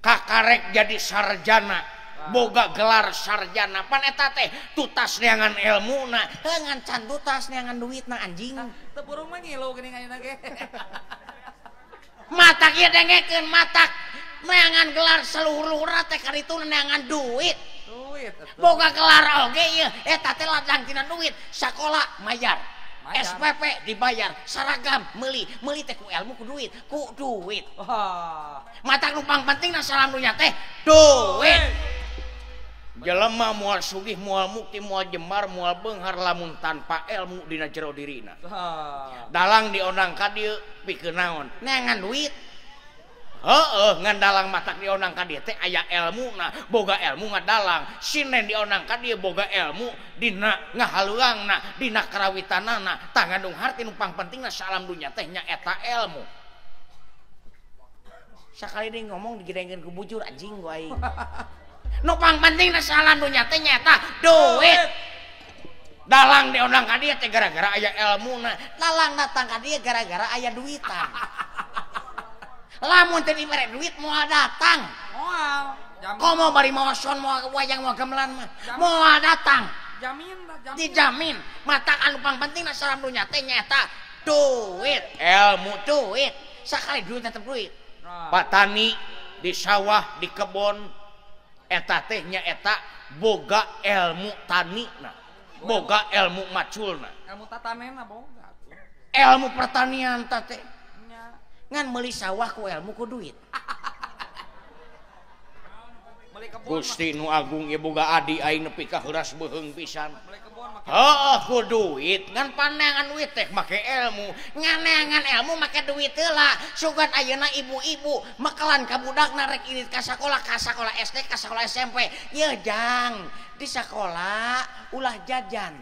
Kakarek jadi sarjana, boga gelar sarjana pan eta teh tutas neangan ilmuna, heuh ngan can tutas neangan duitna anjing. Teu burung mah ngilu geuning ayeuna ge. Matak ieu dengekeun matak neangan gelar seluruh-luhurna teh karitu neangan duit. Duit atuh. Boga gelar oge ieu eta teh ladang tina duit, sakola mayar. SPP dibayar, seragam meuli, meuli teh ku ilmu ku duit, ku duit. Wah. Matak nu pang pentingna salam dunya teh duit. Jelema moal sugih, moal mukti, moal jembar, moal beunghar lamun tanpa ilmu dina jero dirina. Dalang diondang ka dieu pikeun naon? Neangan duit. Heeh, ngan dalang matak diondang ka dieu teh aya elmuna, boga ilmu ngadalang. Sinen diondang ka dieu boga ilmu dina ngahaluangna, dina karawitanana, tah ngandung harti nu pang pentingna salam dunya teh nyaeta ilmu. Sakali deui ngomong digedengkeun ku bujur anjing ku aing. Nu pang pentingna salam dunya teh nyaeta duit. Dalang diondang ka dieu teh gara-gara aya elmuna, dalang datang ka dieu gara-gara aya duitan. Lamun teu dibere duit moal datang. Moal. Komo bari mawa son moal wayang moal gamelan mah. Moal datang. Jamin, jamin. Dijamin. Matak anu pang pentingna salam dunya teh nyaeta duit. Ilmu duit. Sakali duit tetep duit. Nah. Patani di sawah, di kebon eta teh nyaeta boga ilmu tanina, boga ilmu maculna. Ilmu tatanena boga. Ilmu pertanian ta teh. Ngan meuli sawah ku ilmu ku duit. Gusti nu agung ieu boga adi aing nepi ka heuras beuheung pisan. Heuh ku duit, ngan paneangan duit teh make ilmu, ngan neangan ilmu make duit heula. Sugan ayeuna ibu-ibu mekelan ka budakna rek indit ka sakola SD, ka sakola SMP. Yeuh jang, di sakola ulah jajan.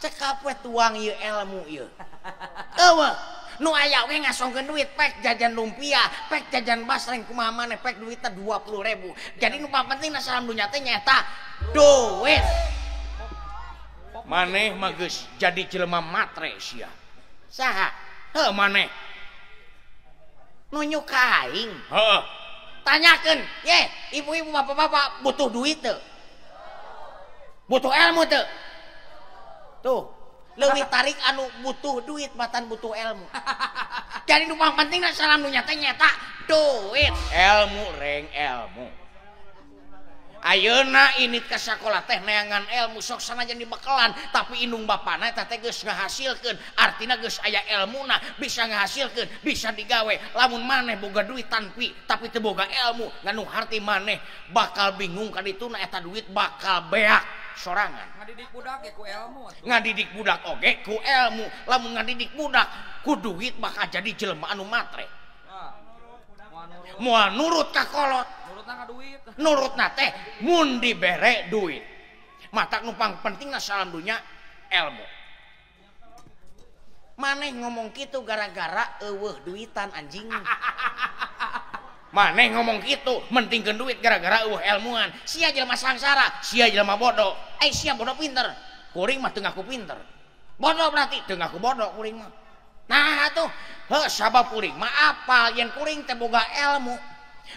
Cekap we tuang ieu ilmu ieu. Eueuh. Nu aya we ngasongkeun duit pek jajan lumpia, pek jajan basreng kumaha maneh pek duitna 20.000. Jadi nu pangpentingna salam dunya teh nyaeta duit. Maneh mah geus jadi jelema matre sia. Saha? Heuh maneh. Nunjuk ka aing. Heuh. Tanyakeun, ye, ibu-ibu bapak-bapak butuh duit teu? Butuh ilmu teu? Tuh. Leuwih tarik anu butuh duit batan butuh ilmu. Jadi nu pang pentingna salam dunya teh nyaeta duit. Ilmu reng ilmu. Ayeuna init ka sakola teh neangan ilmu sok sanajan dibekelan tapi indung bapana eta teh geus ngahasilkeun, artina geus aya elmuna, bisa ngahasilkeun, bisa digawe. Lamun maneh boga duit tanpi tapi teu boga ilmu, ngandung harti maneh bakal bingung ka dituna eta duit bakal beak sorangan. Ngadidik budak ge ku ilmu atuh. Ngadidik budak oge ku ilmu. Lamun ngadidik budak ku duit bakal jadi jelema anu matre. Moal nurut ka kolot. Nurutna ka duit. Nurutna teh mun dibere duit. Matak nu pang pentingna salam dunya ilmu. Maneh ngomong kitu gara-gara eueuh duitan anjing. Maneh ngomong kitu mentingkeun duit gara-gara eueuh ilmuan. Sia jelema sangsara, sia jelema bodoh. Eh sia bodoh pinter. Kuring mah teu ngaku pinter. Bodoh berarti teu ngaku bodoh kuring mah. Nah atuh heuh sabab kuring mah apal yen kuring teh boga ilmu.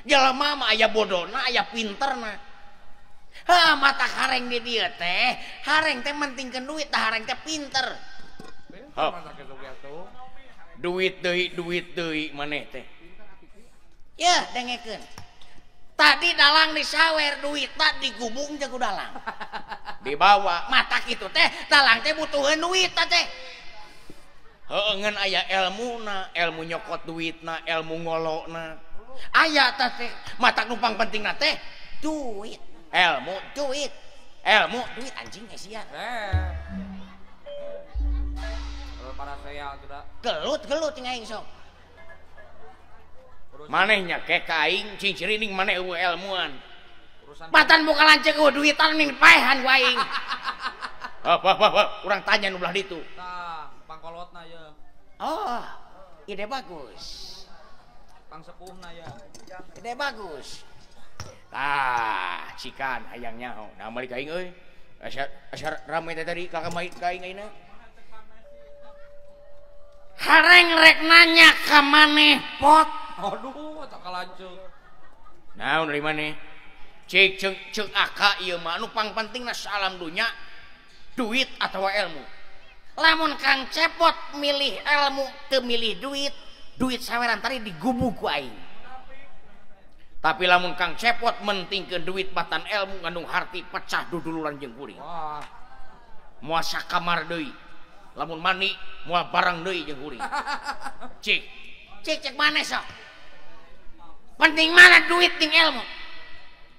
Jelema mah aya bodona aya pinterna. Heuh mata hareng di dieu teh, hareng teh mentingkeun duit tah hareng teh pinter. Heuh. Duit deui maneh teh. Yeuh dengekeun. Tadi dalang disawer duit tak digubung jeung ku dalang. Dibawa mata kitu teh dalang teh butuheun duit teh. Heueuh ngan aya elmuna, elmu nyokot duitna, elmu ngolokna. Aya tah teh, mata nu pang pentingna teh duit, elmu duit, elmu duit anjing sia. Gelut-gelut ting aing sok. Maneh nya ke ka aing cing cirining maneh eueuh elmuan. Matan buka lanceuk eueuh duitan ning paehan ku aing. Heuh, urang tanya nu belah ditu. Tah, pangkolotna ye. Oh, ide bagus. Pangsepuhna ya. Ide bagus. Tah, cikan hayang nyaho. Nah, mari ka aing euy. Asa rame teh tadi ka kamari ka aing ayeuna. Hareng rek nanya ka maneh pot. Aduh, tak kalanceuk. Naon dari maneh? Cek cek cek aka ieu mah anu pangpentingna salam dunya duit atawa ilmu. Lamun Kang Cepot milih ilmu teu milih duit, duit saweran tadi digubug ku aing. Tapi lamun Kang Cepot mentingkeun duit batan ilmu ngandung harti pecah duduluran jeung kuring. Wah. Moal sakamar deui. Lamun mani moal barang deui jeung kuring. Cik, cik cek maneh sok. Penting mana duit jeung ilmu?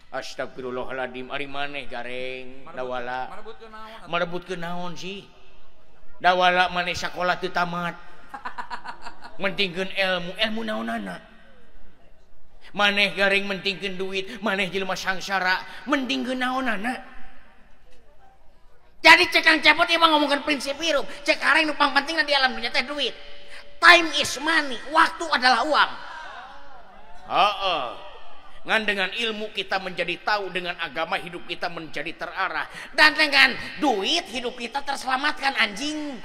Astagfirullahaladzim, ari maneh gareng dawala. Marebutkeun naon? Marebutkeun naon sih? Dawala maneh sakola teu tamat. Mentingkeun ilmu, ilmu naonana? Maneh gareng mentingkeun duit, maneh jelema sangsara, mentingkeun naonana? Jadi cek Kang Cepot ieu mah ngomongkeun prinsip hirup, cek hareng nu pangpentingna di alam dunya teh duit. Time is money, waktu adalah uang. Heeh. Ngan dengan ilmu kita menjadi tahu, dengan agama hidup kita menjadi terarah, dan dengan duit hidup kita terselamatkan anjing.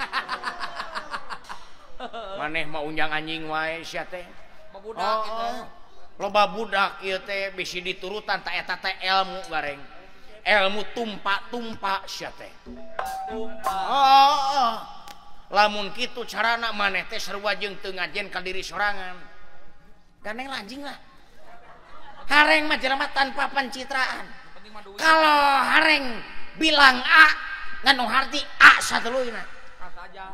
Maneh mah unjang anjing wae sia teh. Budak oh, loba budak ieu teh bisi diturutan ta eta teh ilmu gareng. Ilmu tumpak-tumpak sia teh. Tumpak. Oh, lamun kitu carana maneh teh sarua jeung teu ngajen ka diri sorangan. Gandeng lah anjing lah. Hareng mah jelema tanpa pencitraan. Kalau hareng bilang A, nganu harti A satuluyna. A saja.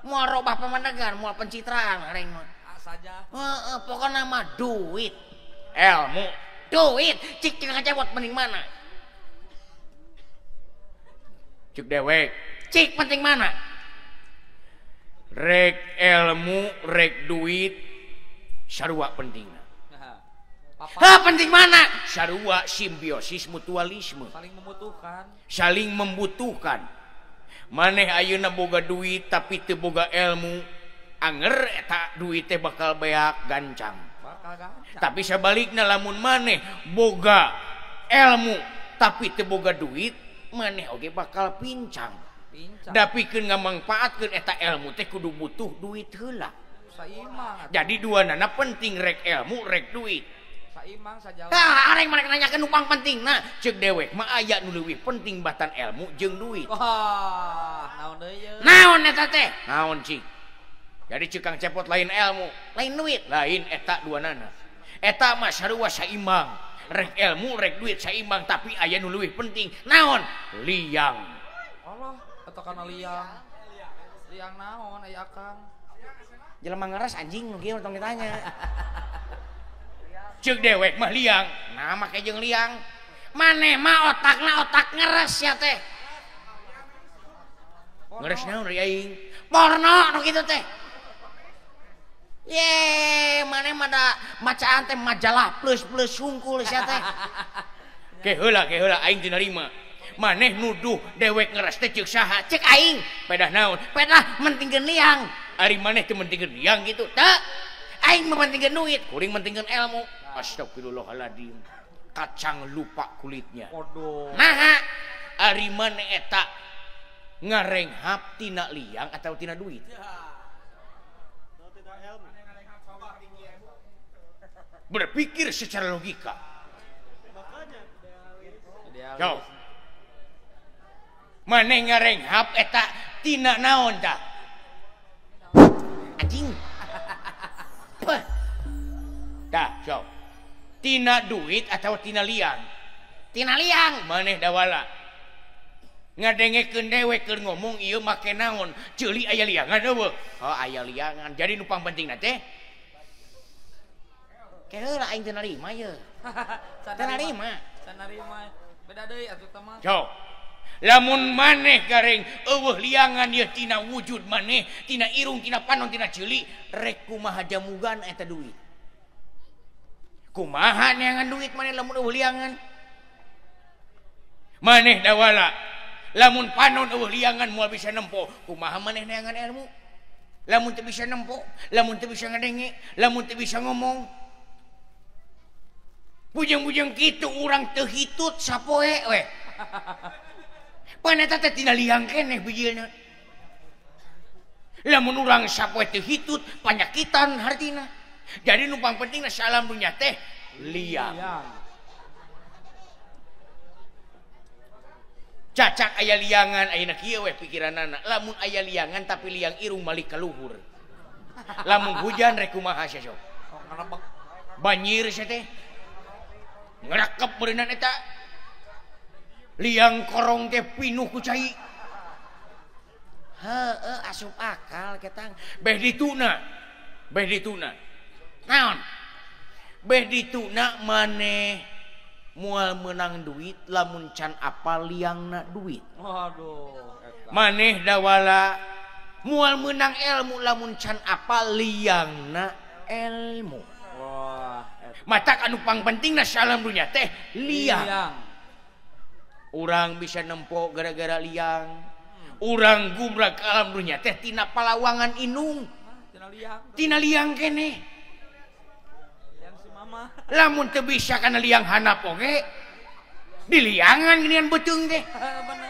Moal robah pamadegan, moal pencitraan hareng mah. A saja. Heeh, pokona mah duit, ilmu, duit. Cik cik ngajawab mending mana? Cik dewek. Cik penting mana? Rek ilmu, rek duit, sarua pentingna. Hah, penting mana? Sarua simbiosis mutualisme. Saling membutuhkan. Saling membutuhkan. Maneh ayeuna boga duit tapi teu boga ilmu, anger eta duit teh bakal beak gancang. Bakal gancang. Tapi sebalikna lamun maneh boga ilmu tapi teu boga duit, maneh oge bakal pincang. Pincang. Dapikeun ngamangpaatkeun eta ilmu teh kudu butuh duit heula. Saimang. Jadi dua nana penting, rek ilmu rek duit. Saimang saja. Tah, areng mereka nanyakeun nu pangpentingna. Ceuk dewek mah aya nu leuwih penting batan ilmu jeung duit. Wah, naon deui ye? Naon eta teh? Naon cik? Jadi ceuk Kang Cepot lain ilmu, lain duit, lain eta dua nana. Eta mah sarua saimbang. Rek ilmu rek duit saimbang, tapi aya nu leuwih penting. Naon? Liang. Allah, eta kana liang. Liang naon aya akang? Jelema ngeres anjing nu kieu tong ditanya. Ceuk dewek mah liang. Nah, make jeung liang. Maneh mah otakna otak ngeres ya teh. Ngeres naon ari aing? Porno nu kitu teh. Ye, maneh mah da macaan teh majalah plus-plus hungkul sia teh. Ke heula aing teu narima. Maneh nuduh dewek ngeres teh ceuk saha? Ceuk aing. Pedah naon? Pedah mentingkeun liang. Ari maneh teu mentingkeun liang kitu. Teu. Aing mah mentingkeun duit, kuring mentingkeun ilmu. Astagfirullahaladzim. Kacang lupa kulitnya. Waduh. Naha ari maneh eta ngarenghap tina liang atau tina duit? Berpikir secara logika. Yo. Maneh ngarenghap eta tina naon tah? Anjing. Tah, sok. Tina duit atau tina liang? Tina liang maneh dawala. Ngadengekeun dewek keur ngomong ieu make naon? Ceuli aya liangan eueuh. Oh, aya liangan. Jadi nu pangpentingna teh keheula aing teu narima ye. Teu narima. Sanarima. Beda deui atuh teh mah. Sok. Lamun maneh gareng eueuh liangan ieu tina wujud maneh, tina irung, tina panon, tina ceuli, rek kumaha jamugan eta duit. Kumaha neangan duit maneh lamun eueuh liangan? Maneh dawala. Lamun panon eueuh liangan moal bisa nempo, kumaha maneh neangan ilmu? Lamun teu bisa nempo, lamun teu bisa ngadenge, lamun teu bisa ngomong. Bujeng-bujeng kitu urang teu hitut sapoe we. Pan eta teh tina liang keneh bijilna. Lamun urang sapoe teu hitut panyakitan hartina. Jadi nu pangpentingna salam dunya teh liang. Cacak aya liangan ayeuna kieu we pikiranana. Lamun aya liangan tapi liang irung malik ka luhur. Lamun hujan rek kumaha sia sok. Banjir sia teh. Ngerekep beureunan eta. Liang korong teh pinuh ku cai. Heueuh asup akal ketang. Beh dituna. Beh dituna. Naon? Beh dituna maneh moal meunang duit lamun can apal liangna duit. Waduh. Maneh dawala moal meunang ilmu lamun can apal liangna ilmu. Wah, matak anu pangpentingna salam dunya teh liang. Urang bisa nempo gara-gara liang. Urang gumrag alam dunya teh tina palawangan inung. Tina liang. Tina liang keneh. Liang si mama. Lamun teu bisa kana liang hanap oge diliangan geuningan beuteung teh.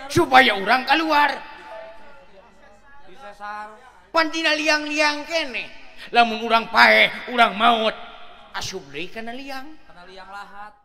Supaya urang keluar. Disesar. Pan tina liang-liang keneh. Lamun urang paeh, urang maot, asup deui kana liang. Kana liang lahat.